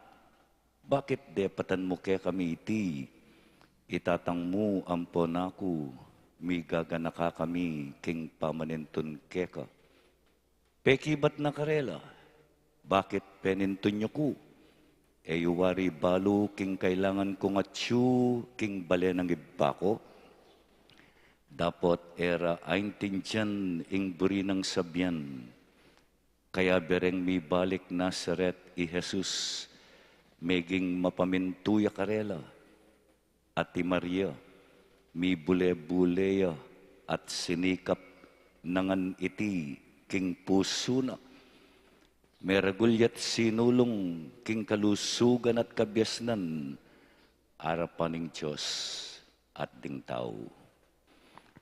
bakit depatan mu kekami iti? I tatang mu ampon aku, migaganaka kami king pamanintun keka." Pekibat na karela, "Bakit penintun yu ku? E yu wari balu king kailangan kung atyu king bale nang ibpa ku?" Dapot e ra aintindian ing buri nang sabian. Kayabe reng mibalik Nazaret i Jesus, meging mapamintu ya karela. At i Maria, mibule-bule ya at sinikap na ngan iti king pusu na. Meragul ya't sinulung king kalusugan at kabiasnan, arapan ning Dios at ding tau.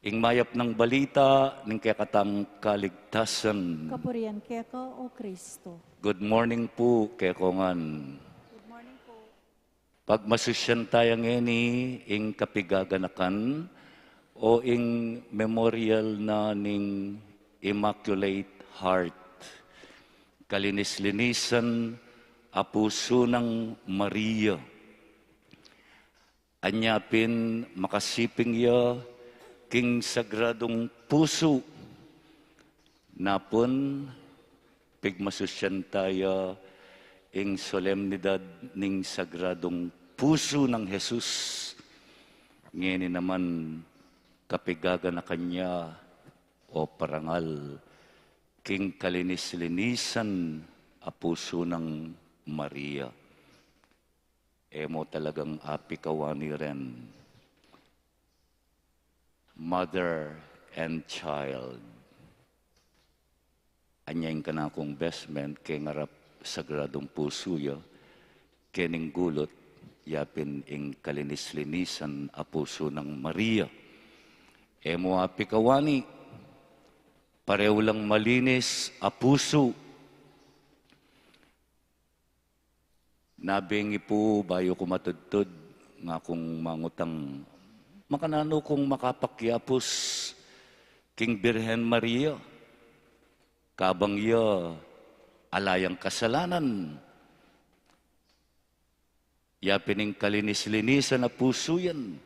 Ing mayap nang balita ning kekatang kaligtasan. Kapurian keka, O Kristo. Good morning pu kekongan. Good morning po. Pagmasusyan taya ngeni ing kapigaganakan o ing memorial na ning Immaculate Heart, kalinis-linisan a pusu nang Maria. Anya pin makasiping ya king Sagradung Pusu. Napun pigmasusyan taya ing solemnidad ning Sagradung Pusu nang Jesus. Ngeni naman kapigaganakan ya o parangal king kalinis-linisan a pusu nang Maria. E mo talagang apikawani ren. Mother and child. Anya ing kanakung best man, keng arap Sagradung Pusu ya, keng gulut, yapin ing kalinis-linisan a pusu nang Maria. E mo apikawani, pareho lang malinis a pusu. Nabeng i pu bayu ku matudtud, ngakung mangutang, makananu kung makapakyapus king Birhen Maria, kabang ya ala yang kasalanan? Yapin ing kalinis-linisan a pusu yan.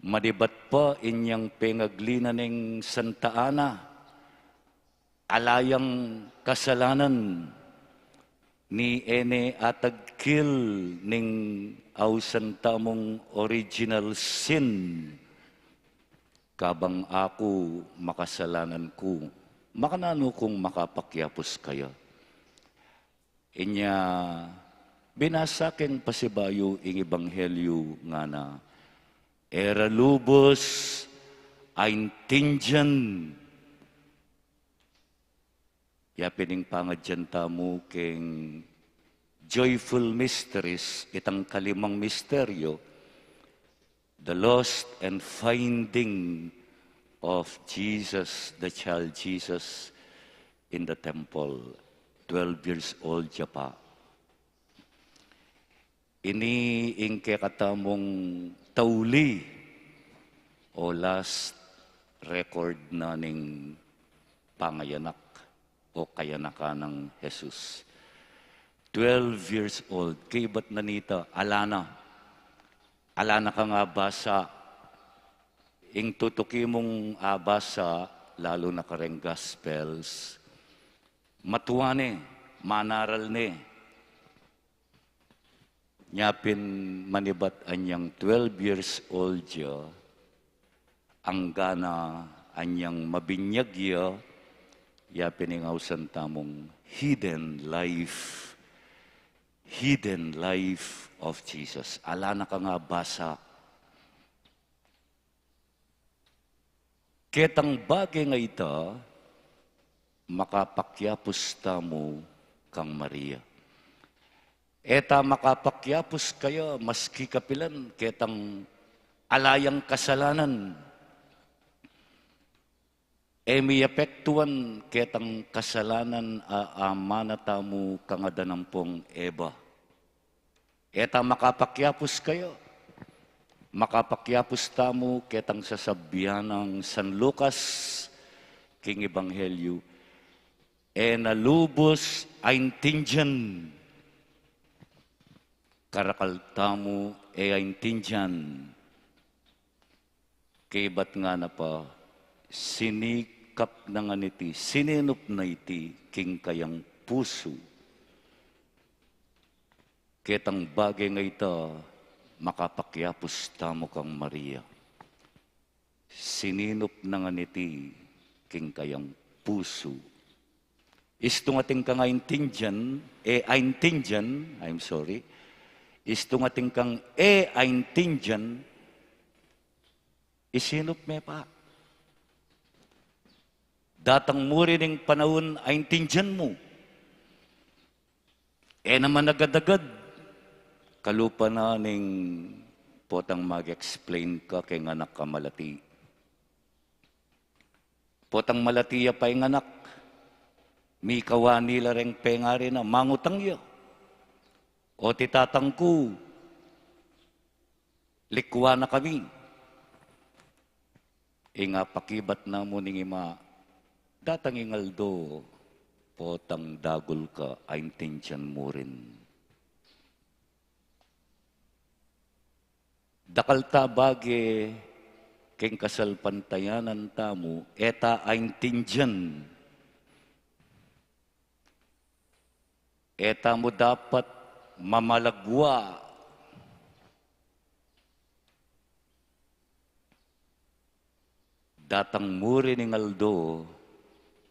Manibat pa inyang pengagli na neng Santa Ana, ala yang kasalanan, ni e ne atagkil ning ausan tamung original sin. Kabang aku makasalanan ku, makananu kung makapakyapus kaya? Inya binasa keng pasibayu ing ebanghelyu, ngana, e ra lubus aintindian. Yapin ing pangadyan tamu keng Joyful Mysteries, itang kalimang misteryo, the lost and finding of Jesus, the child Jesus, in the temple, twelve years old ya pa. Ini ing kekatamung tauli o last record na ning pangayanak o kayanakan nang Jesus. Twelve years old, kaybat na nita, ala na. Ala na kang abasa. Ing tutuki mung abasa, lalu na kareng Gospels, matua ne, manaral ne. Nya pin manibat anyang twelve years old ya, anggana anyang mabinyag ya, ya pin ing ausan tamung hidden life. Hidden life of Jesus. Ala na kang abasa. Ketang bage nga ita, makapakyapus tamu kang Maria. E ta makapakyapus kaya maski kapilan ketang ala yang kasalanan. E miyapektuan ketang kasalanan a amana tamu kang Adan ampong Eva. E ta makapakyapus kaya, makapakyapus tamu ketang sasabyan nang San Lucas king Ebanghelyo, e na lubus aintindian. Karakal tamu e aintindian. Kaybat ngana pa, sinikap na ngan iti, sininup na iti king kayang pusu. Ketang bage nga ita, makapakyapus tamu kang Maria. Sininup na ngan iti king kayang pusu. Istung atin kang aintindian, e aintindian, I'm sorry. Istung atin kang e aintindian, isinup me pa. Datang mu rin ing panaun aintindian mu. E naman agad-agad. Kalupa na ning potang mag-explain ka keng anak a malati. Potang malati ya pa ing anak, mikawani la reng pengari na, mangutang ya. O ti tatang ku, likwa na kami. Ing apakibat na mu ning ima, datang ing aldo, potang dagul ka, aintindian mu rin. Dakal ta bage keng kasalpantayanan tamu, e ta aintindian. E tamu dapat mamalagwa. Datang mu rin ing aldo,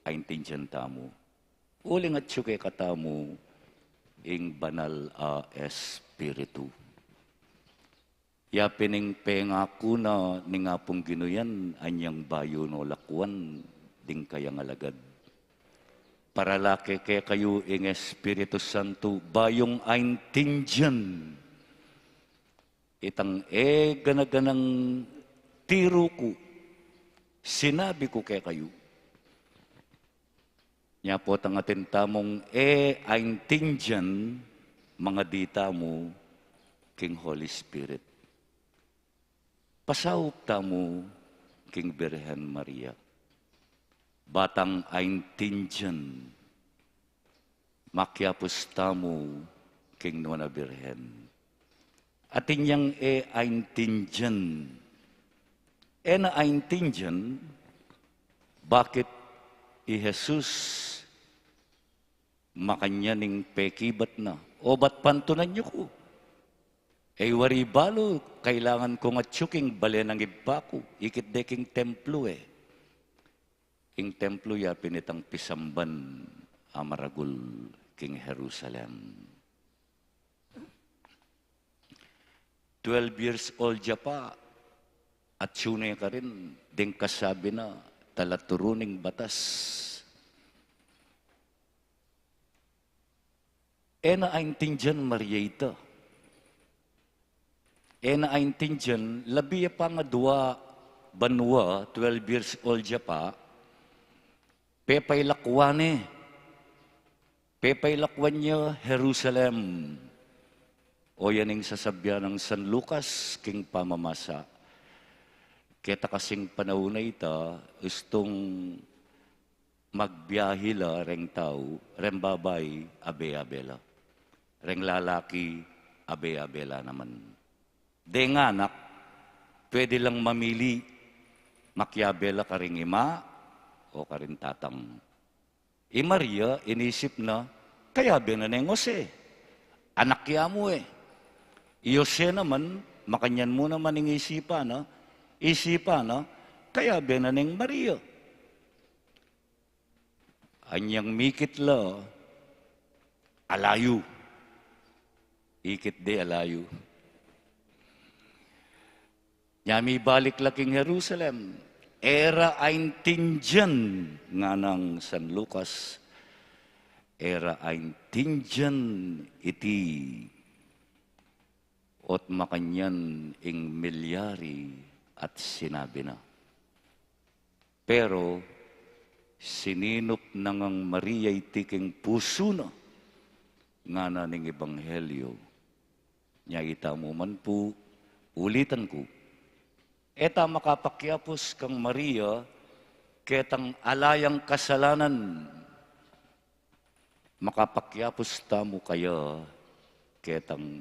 aintindian tamu. Uling atyu kekatamu ing Banal a Espiritu. Ya pin ing pengaku na ning Apung Ginu yan, anyang bayu no lakuan ding kayang alagad. Parala ke kekayu ing Espiritu Santo, bayung aintindian itang e gana-ganang tiru ku, sinabi ku kekayu. Nya potang atin tamung e aintindian, mangadi tamu king Holy Spirit. Pasaup tamu king Birhen Maria. Batang aintindian, makiapus tamu king Nuan a Birhen. Atin yang e aintindian. E na aintindian, bakit i Jesus makanyan ing pekibat na? Obat pantunan yu ku. E wari balu, kailangan kung atyu king bale nang Ibpa ku, ikit de king templo e. Ing templo ya pin itang pisamban a maragul king Jerusalem. Twelve years old ya pa, atyu ne karin deng kasabi na talaturu ning batas. E na aintindian Maria ita. E na aintindian, labi ya pa nga dua banua, twelve years old ya pa, pepailakwan ne. Pepailakwan ya Jerusalem. O yan ing sasabian nang San Lucas king pamamasa. Keta kasing panaun a ita, ustung magbiahi la reng tau, reng babai, abe-abe la. Reng lalaki, abe-abe la naman. Deng anak, pwede lang mamili, makiabe la karing ima o karing tatang. I Maria, inisip na, kayabe na neng Jose. Anak ya mu e. I Jose naman, makanyan mu naman ing isipan na, isipan na, kayabe na neng Maria. Anyang mikit la, alayu. Ikit de alayu. Nya mibalik la king Jerusalem. E ra aintindian, nganang San Lucas, e ra aintindian iti. Ot makanyan ing milyari at sinabi na. Pero sininup na ngang Maria iti king pusu na, ngana ning Ebanghelyo. Nya itamu man pu, ulitan ku, e ta makapakiapus kang Maria ketang ala yang kasalanan. Makapakiapus tamu kaya ketang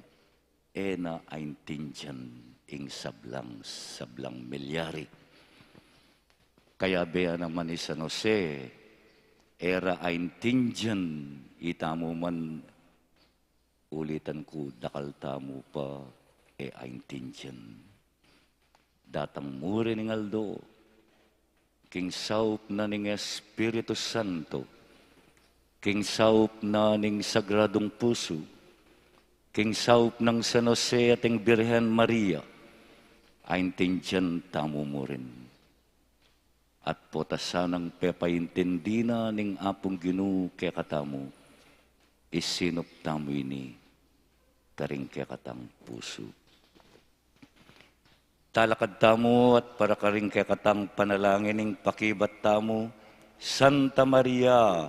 e na aintindian ing sablang, sablang milyari. Kayabe ya naman i San Jose, e ra aintindian, itamu man, ulitan ku, dakal tamu pa e aintindian. Datang mu rin ing aldo, king saup na ning Espiritu Santo, king saup na ning Sagradung Pusu, king saup nang San Jose at ing Birhen Maria, aintindian tamu mu rin. At pota sanang pepaintindi na ning Apung Ginu kekatamu, isinup tamu ini karing kekatang pusu. Talakad tamu at para karing kekatang panalangin ing pakibat tamu, Santa Maria,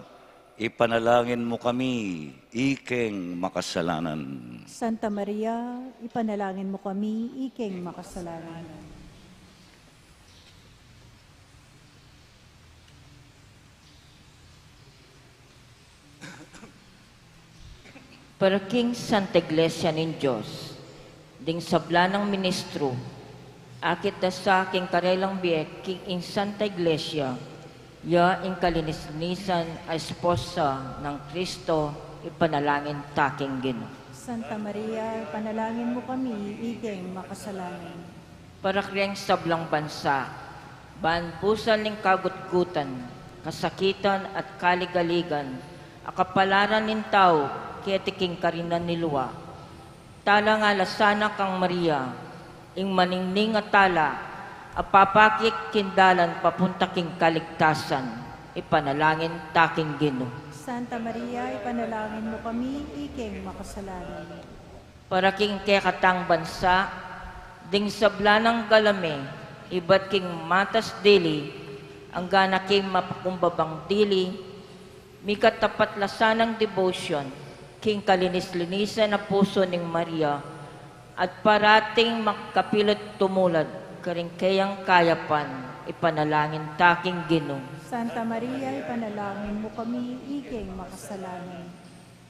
ipanalangin mu kami, ikeng makasalanan. Santa Maria, ipanalangin mu kami, ikeng makasalanan. Para king Santa Iglesia ning Dios, ding sabla nang ministru, akit da sa king karelang bie king ing Santa Iglesia, ya ing kalinis-linisan a esposa nang Kristo, ipanalangin ta king Ginu. Santa Maria, ipanalangin mu kami, ikeng makasalanan. Para kareng sablang bansa, ban busal ning kagutgutan, kasakitan at kaligaligan, a kapalaran ning tau keti king karinan ning lua. Talang ala sana kang Maria, ing maningning a tala, a papakit king dalan papunta king kaligtasan, ipanalangin ta king Ginu. Santa Maria, ipanalangin mu kami, ikeng makasalanan. Para king kekatang bansa, ding sabla nang galame, ibat king matas dili, anggana king mapakumbabang dili, mikatapat la sanang debosyon, king kalinis-linisan a pusu ning Maria, at parating makapilat tumulad, karing keyang kayapan, ipanalangin ta king Ginu. Santa Maria, ipanalangin mu kami, ikeng makasalanan.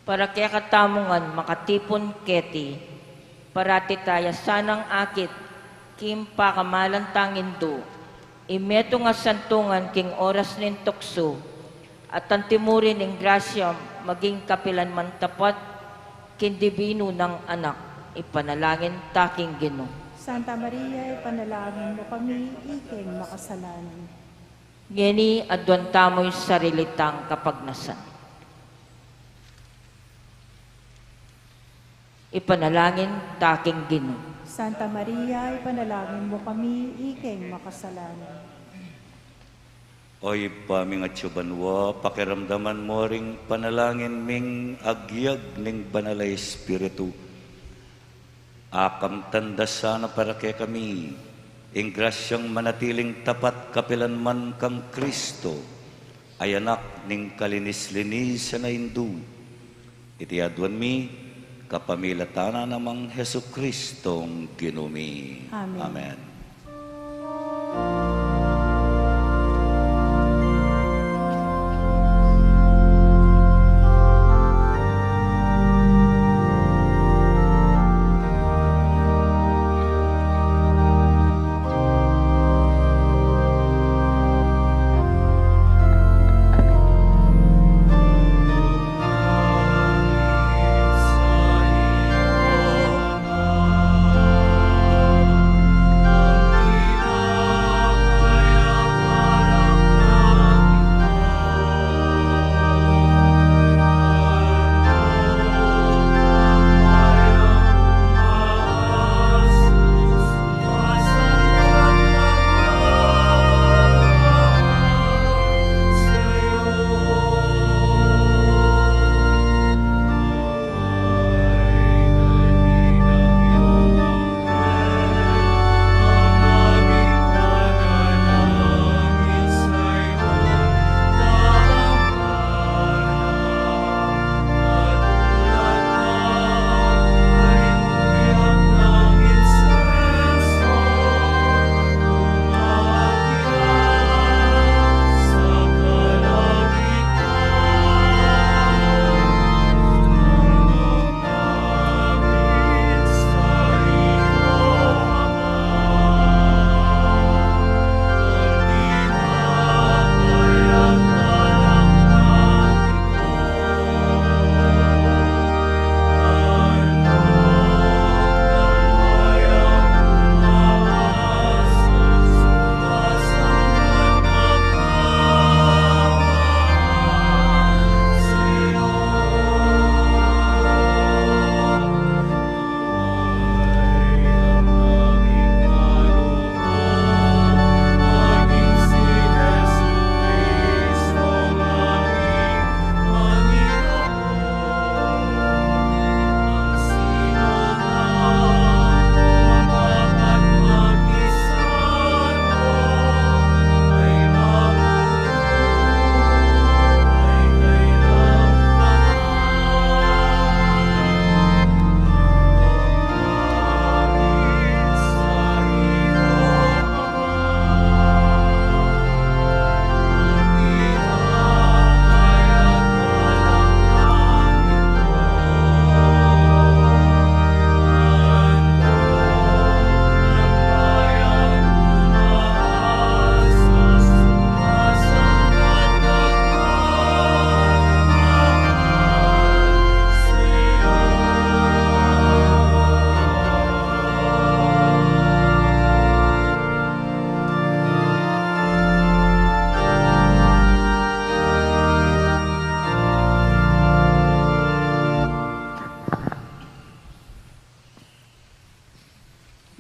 Para kekatamu ngan makatipun keti, parati taya sanang akit, king pakamalan tang Indu, ing metung a santungan king oras ning tuksu, at antimurin ning grasya maging kapilan man tapat, king dibinu nang Anak, ipanalangin ta king Ginu. Santa Maria, ipanalangin mu kami, ikeng makasalanan. Ngeni aduan tamu ing sarili tang kapagnasan. Ipanalangin ta king Ginu. Santa Maria, ipanalangin mu kami, ikeng makasalanan. O Ibpa ming atsu banua, pakiramdaman mu ring panalangin ming agyag ning Banal a Espiritu. Akamtan da sana para kekami ing grasyang manatiling tapat kapilan man kang Kristo, a Anak ning kalinis-linisan a Indu. Iti aduan mi, Kapamilatan na nang Jesucristong Ginu mi. Amen. Amen.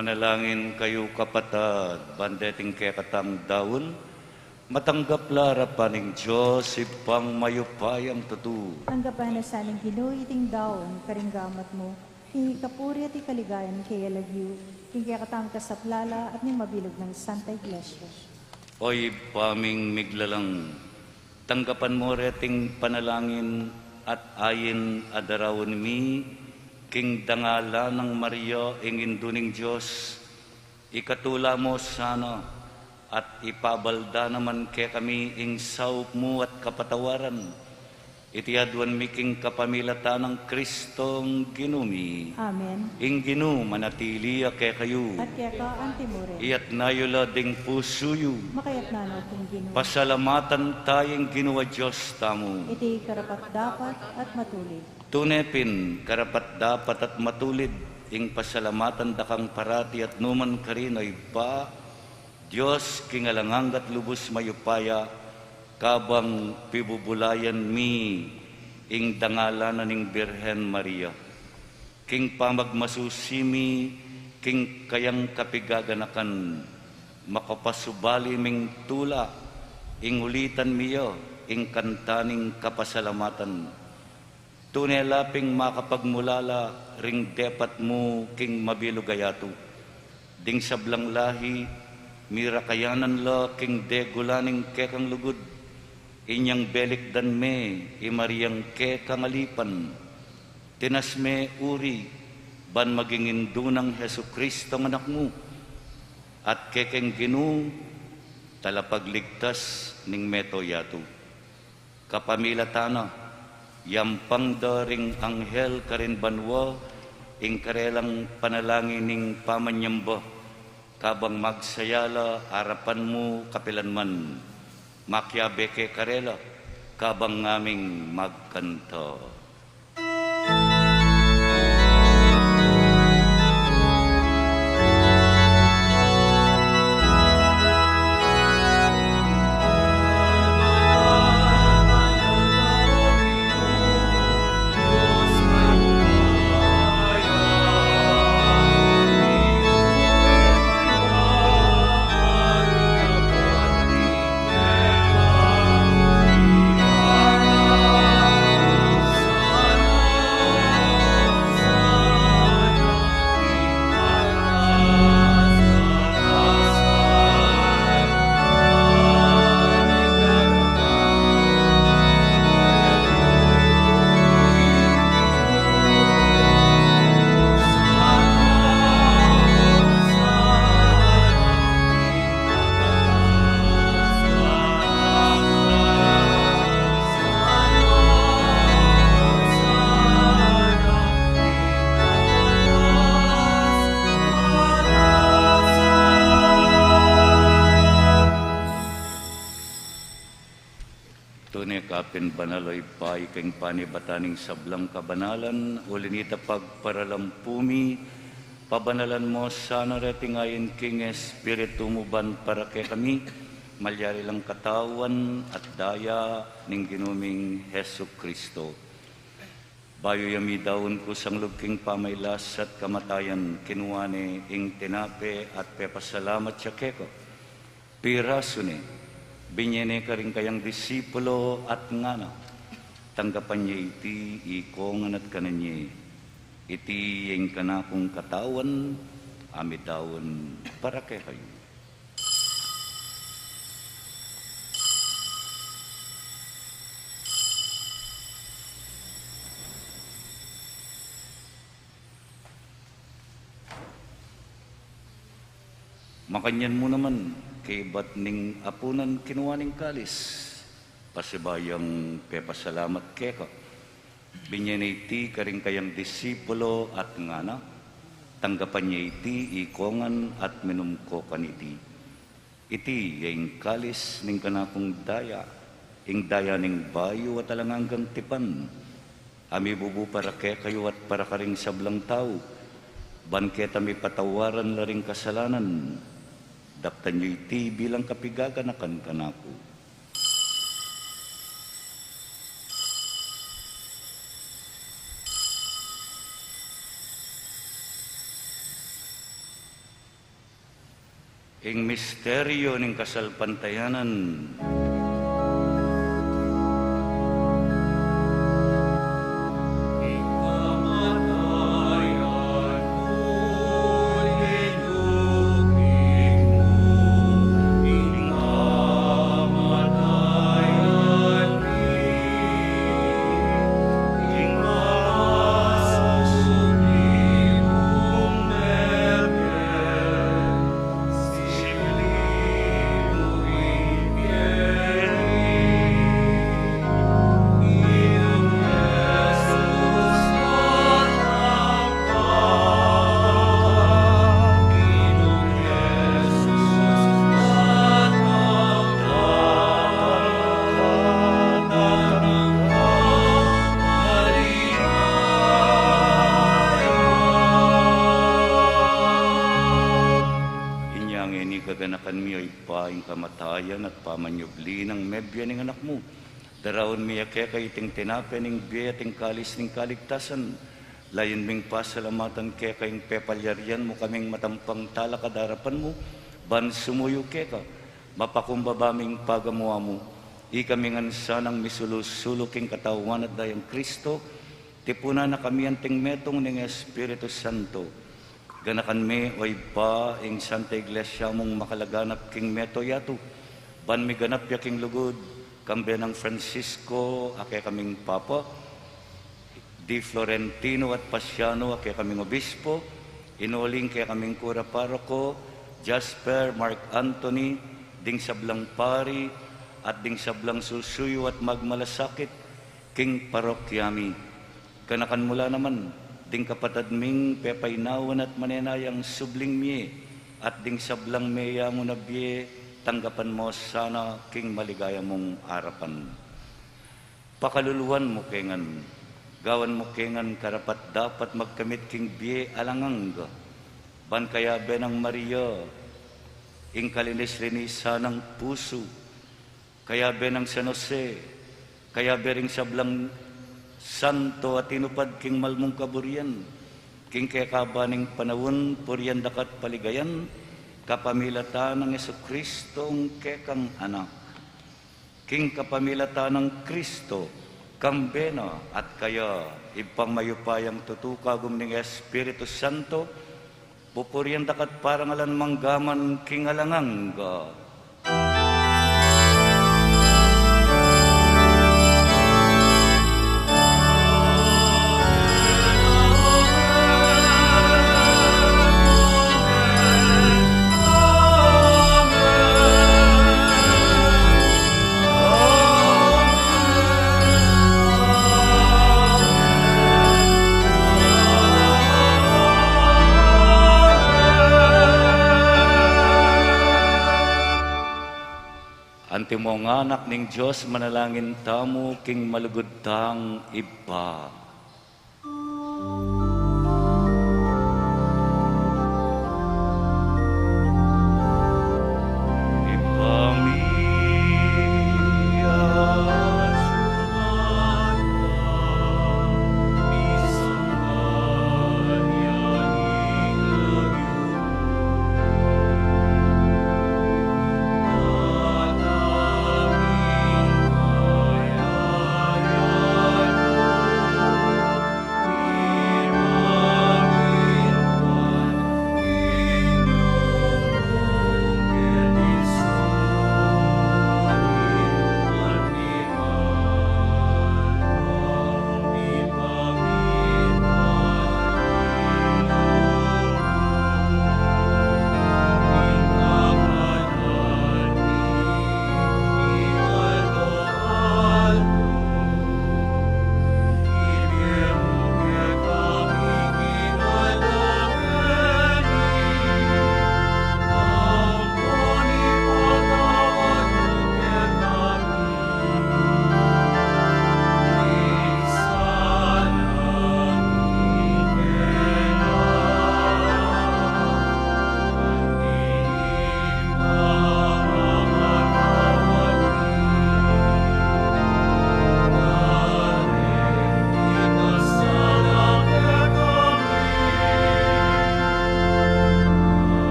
Manalangin kayu, kapatad, ban deting kekatang daun, matanggap la arapan ning Dios, Ibpang mayupayang tutu. Tanggapan na sa ning Ginu iting daun karing gamat mu, king ikapuri at ikaligayan ning kaya lagyu, king kekatang kasaplalan at ning mabilug nang Santa Iglesia. O Ibpa ming miglalang, tanggapan mu reting panalangin at ain a daraun mi king dangalan nang Maria, ing Indu ning Dios, ikatula mu sana, at ipabalda naman kekami ing saup mu at kapatawaran. Iti aduan mi king kapamilatan nang Kristong Ginu mi. Amen. Ing Ginu manatili ya kekayu. At keka antimurin. Iyatas yu la ding pusu yu. Makayatas no king Ginu. Pasalamatan taya ing Ginu a Dios tamu. Iti karapat-dapat at matulid. Tune pin karapat-dapat at matulid ing pasalamatan da kang parati at nukarin man, O Ibpa, Dios king alang angga at lubus mayupaya, kabang pibubulayan mi ing dangalan na ning Birhen Maria. King pamagmasusi mi king kayang kapigaganakan, makapasubali ming tula, ing ulitan mi ya ing kanta ning kapasalamatan. Tune la ping makapagmulala ring depat mu king mabilug a yatu. Ding sablang lahi, mirakayanan la king degula ning kekang lugud. Inyang belikdan me i Mariang kekang alipan. Tinas me uri ban maging indu nang Jesucristo a Anak mu, at kekeng Ginu, talapagligtas ning meto yatu. Kapamilatan na, yampang da ring anghel karin banua ing karelang panalangin ning pamanyamba, kabang magsaya la arapan mu kapilanman. Makiabe ke karela, kabang ngaming magkanta. Tune ka pin banal, o Ibpa, ika ing panibatan ning sablang kabanalan, uli na nita pagparalampu mi, pabanalan mu sana reti ngayan king Espiritu mu ban para kekami malyari lang katawan at daya ning Ginu ming Jesucristo. Bayu ya midaun kusang lub king pamailas at kamatayan, kinua ne ing tinape at pepasalamat ya keka. Pirasu ne, binye ne karing kayang disipulo at ngana: Tanggapan ye iti ikongan at kanan ye. Iti ing kanakung katawan a midaun para kekayu. Makanyan mu naman, kaybat ning apunan, kinua ne ing kalis, pasibayu yang pepasalamat keka. Binye ne iti karing kayang disipulo at ngana: Tanggapan ye iti ikongan at minum ko kaniti. Iti ya ing kalis ning kanakung daya, ing daya ning bayu at alang anggang tipan, a mibubu para kekayu at para karing sablang tau, ban keta mipatawaran la ring kasalanan. Daptan yu iti bilang kapigaganakan kanaku. Ing misteryu ning kasalpantayanan. Inya ngeni kaganakan mi, o Ibpa, ing kamatayan at pamanyubli nang mebie ning Anak mu. Daraun mi ya keka iting tinape ning bie at ing kalis ning kaligtasan. Layun ming pasalamatan keka ing pepalyarian mu kaming matampang talakad arapan mu, ban sumuyu keka. Mapakumbaba ming pagamu-amu, ikami ngan sanang misulu-sulu king katawan at dayang Kristo, tipunan na kami anting metung ning Espiritu Santo. Ganakan me, o Ibpa, ing Santa Iglesia mung makalaganap king meto yatu, ban miganap ya king lugud, kambe nang Francisco a kekaming Papa, Di Florentino at Pasiano a kekaming obispo, inuling kekaming kura paroko, Jasper, Mark Anthony, ding sablang pari, at ding sablang susuyu at magmalasakit king parokya mi. Ganakan mu la naman ding kapatad ming pepainawan at manenayang subling mie, at ding sablang meyangu na bie, tanggapan mo sana king maligaya mung arapan. Pakaluluan mu ke ngan, gawan mu ke ngan karapat-dapat magkamit king bie alang angga, ban kayabe nang Maria, ing kalinis-linisan nang pusu, kayabe nang San Jose, kayabe ring sablang santo a tinupad king malmung kaburian, king kekaban ning panaun, purian daka at paligayan, kapamilatan nang Jesucristong kekang Anak. King kapamilatan nang Kristo, kambe na at kaya, Ibpang mayupayang tutu, kagum ning Espiritu Santo, pupurian daka at parangalan manggaman king alang angga. Antimo ngan, anak ning Dios, manalangin tamu king malugud tang Ibpa.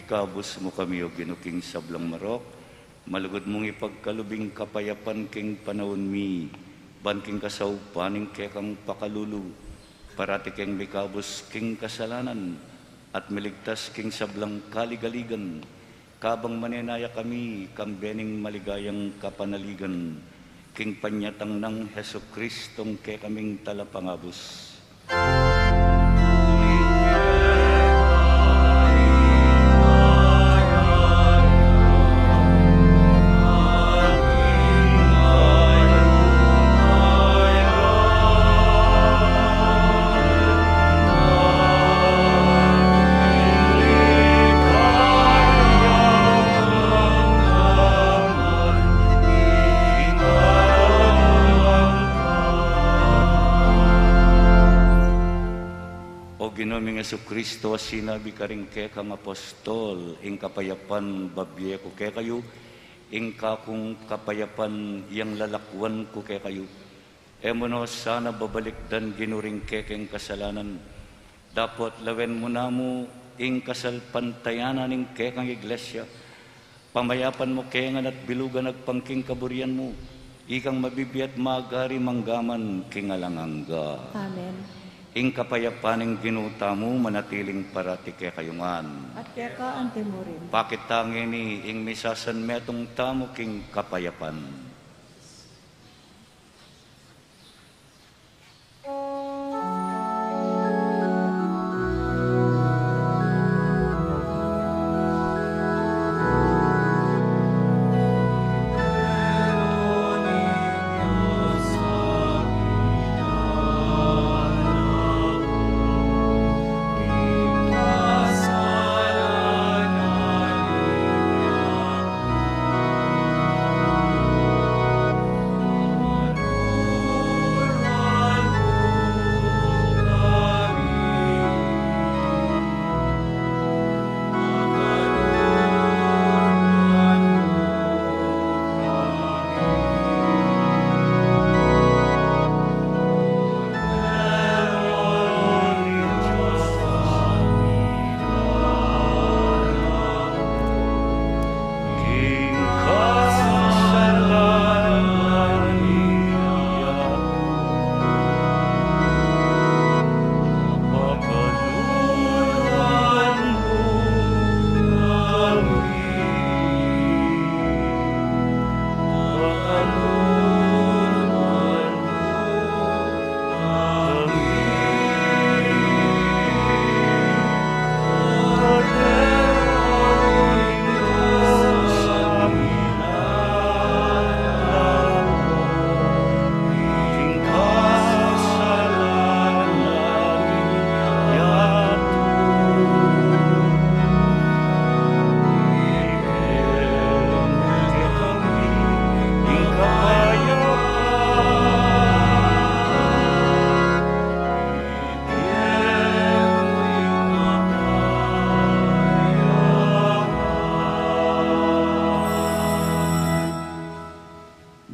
Ikabus mu kami, O Ginu, king sablang marok, malugud mung ipagkalub ing kapayapan king panaun mi, ban king kasaupan ning kekang pakalulu, parati keng mikabus king kasalanan, at miligtas king sablang kaligaligan, kabang manenaya kami kambe ning maligayang kapanaligan, king panyatang nang Jesucristong kekaming Talapangabus. O Ginu ming Jesucristo, a sinabi karing kekang apostol, ing kapayapan babie ku kekayu, ing kakung kapayapan yang lalakwan ku kekayu. E mu no sana babalikdan, Ginu, ring kekeng kasalanan, dapot lawen mu namu ing kasalpantayanan ning kekang Iglesia. Pamayapan mu ke ngan at bilugan agpang king kaburian mu, Ikang mabibie at magari mangga man king alang angga. Amen. Ing kapayapan ning Ginu tamu manatiling parati kekayu ngan. At keka anti mu rin. Pakit ta ngeni ing misasanmetung tamu king kapayapan.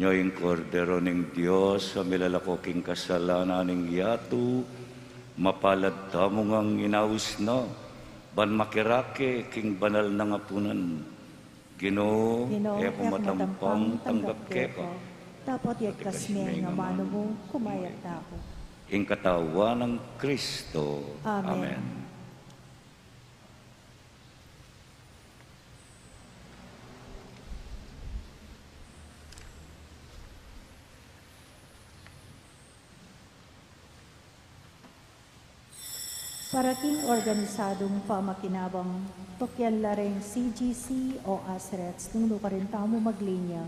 Nyo ing Kordero ning Dios, a milalako king kasalanan ning yatu. Mapalad tamu ngang inaus na, ban makirake king banal nang apunan. Ginu, Ginu, e ku matampang tanggap keka, dapot iagkas me ing amanu mu, kumayap na ku. Ing katawan nang Kristo. Amen. Amen. Para king organisadung pamakinabang, tukyan la ring C G C o ASRETS nung nukarin tamu maglinya.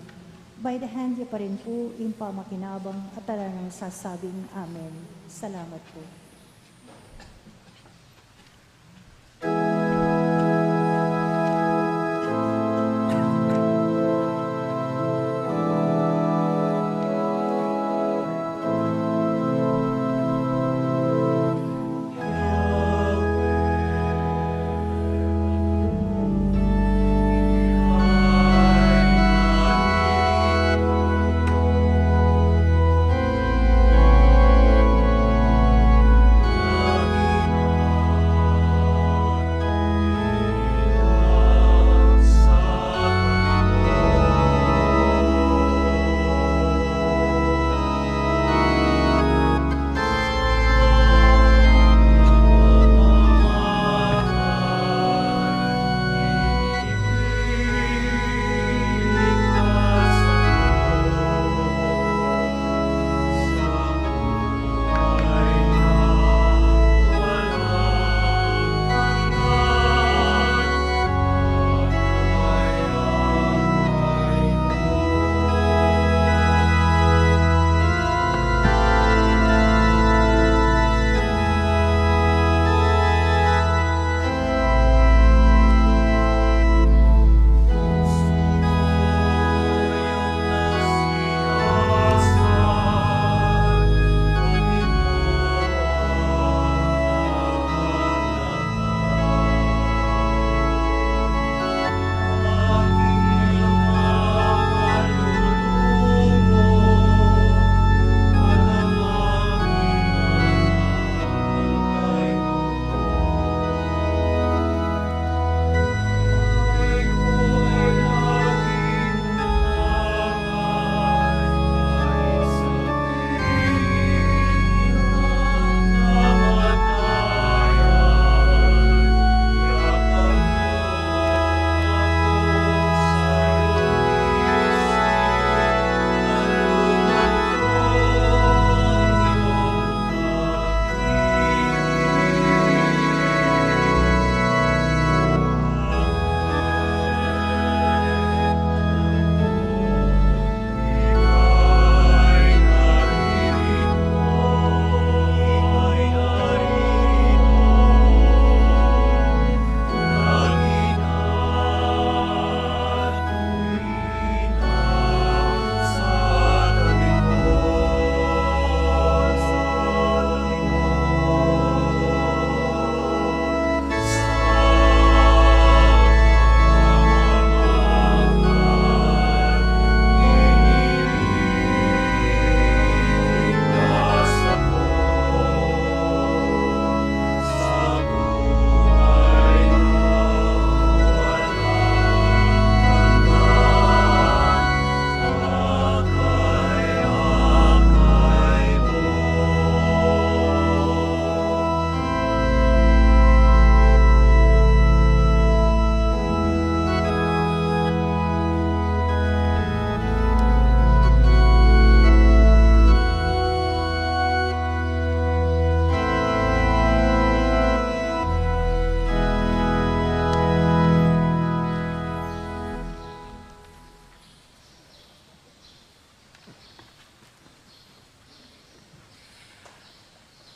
By the hand ya pa rin pu ing pamakinabang at ala nang sasabing amen. Salamat pu.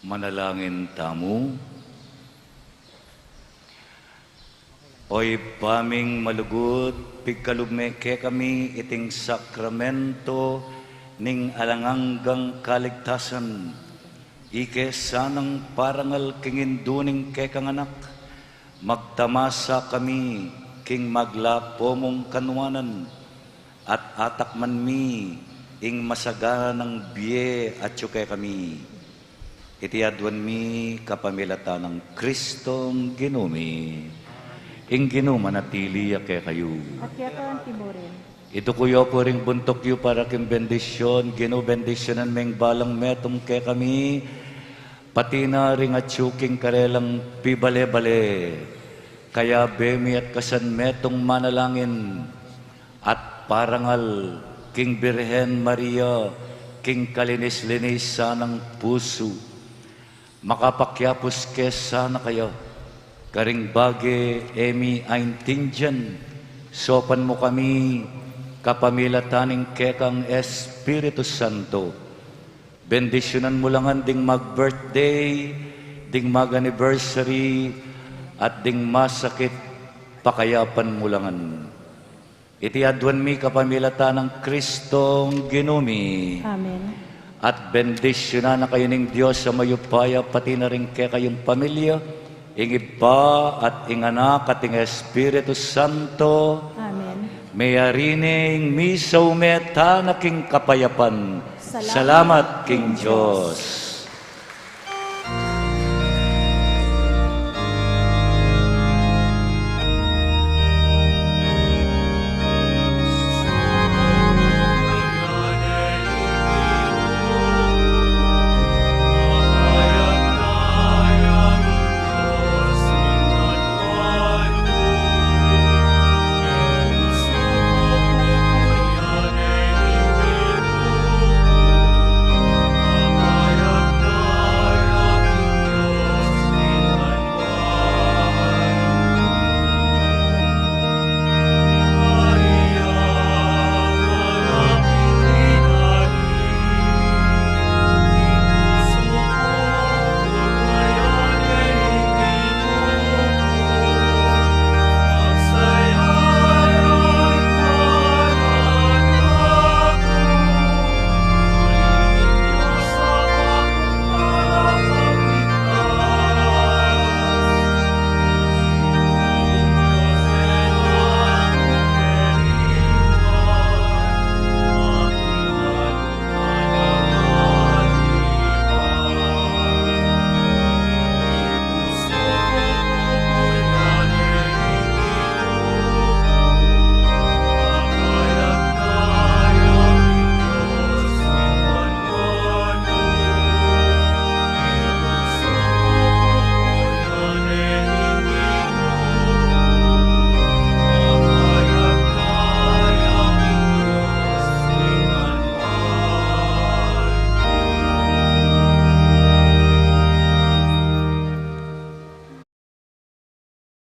Manalangin tamu. O Ibpa ming malugud, pigkalub me kekami iting sakramento ning alang anggang kaligtasan. Ike sanang parangal king indu ning kekang anak, magtamasa kami king maglapo mung kanuanan, at atakman mi ing masaganang bie atyu kekami. Iti aduan mi kapamilatan nang Kristong Ginu mi. Ing Ginu manatili ya kekayu. At keka mu rin. Iduku yu pu ring buntuk yu para king bendisyun. Ginu, bendisyunan me ing balang metung kekami, pati na ring atyu king karelang pibale-bale. Kayabe mi at kasan metung manalangin at parangal king Birhen Maria, king kalinis-linisan nang pusu. Makapakyapus ke sana kaya, karing bage e mi aintindian, saupan mu kami kapamilatan ning kekang Espiritu Santo. Bendisyunan mu la ngan ding mag-birthday, ding mag-anniversary, at ding masakit, pakayapan mu la ngan. Iti aduan mi kapamilatan nang Kristong Ginu mi. Amen. At bendisyunan na kayu ning Dios a mayupaya, pati na ring kekayung pamilya, ing Ibpa at ing Anak at ing Espiritu Santo. Amen. Meyari ne ing misa, ume tana king kapayapan. Salamat king Dios.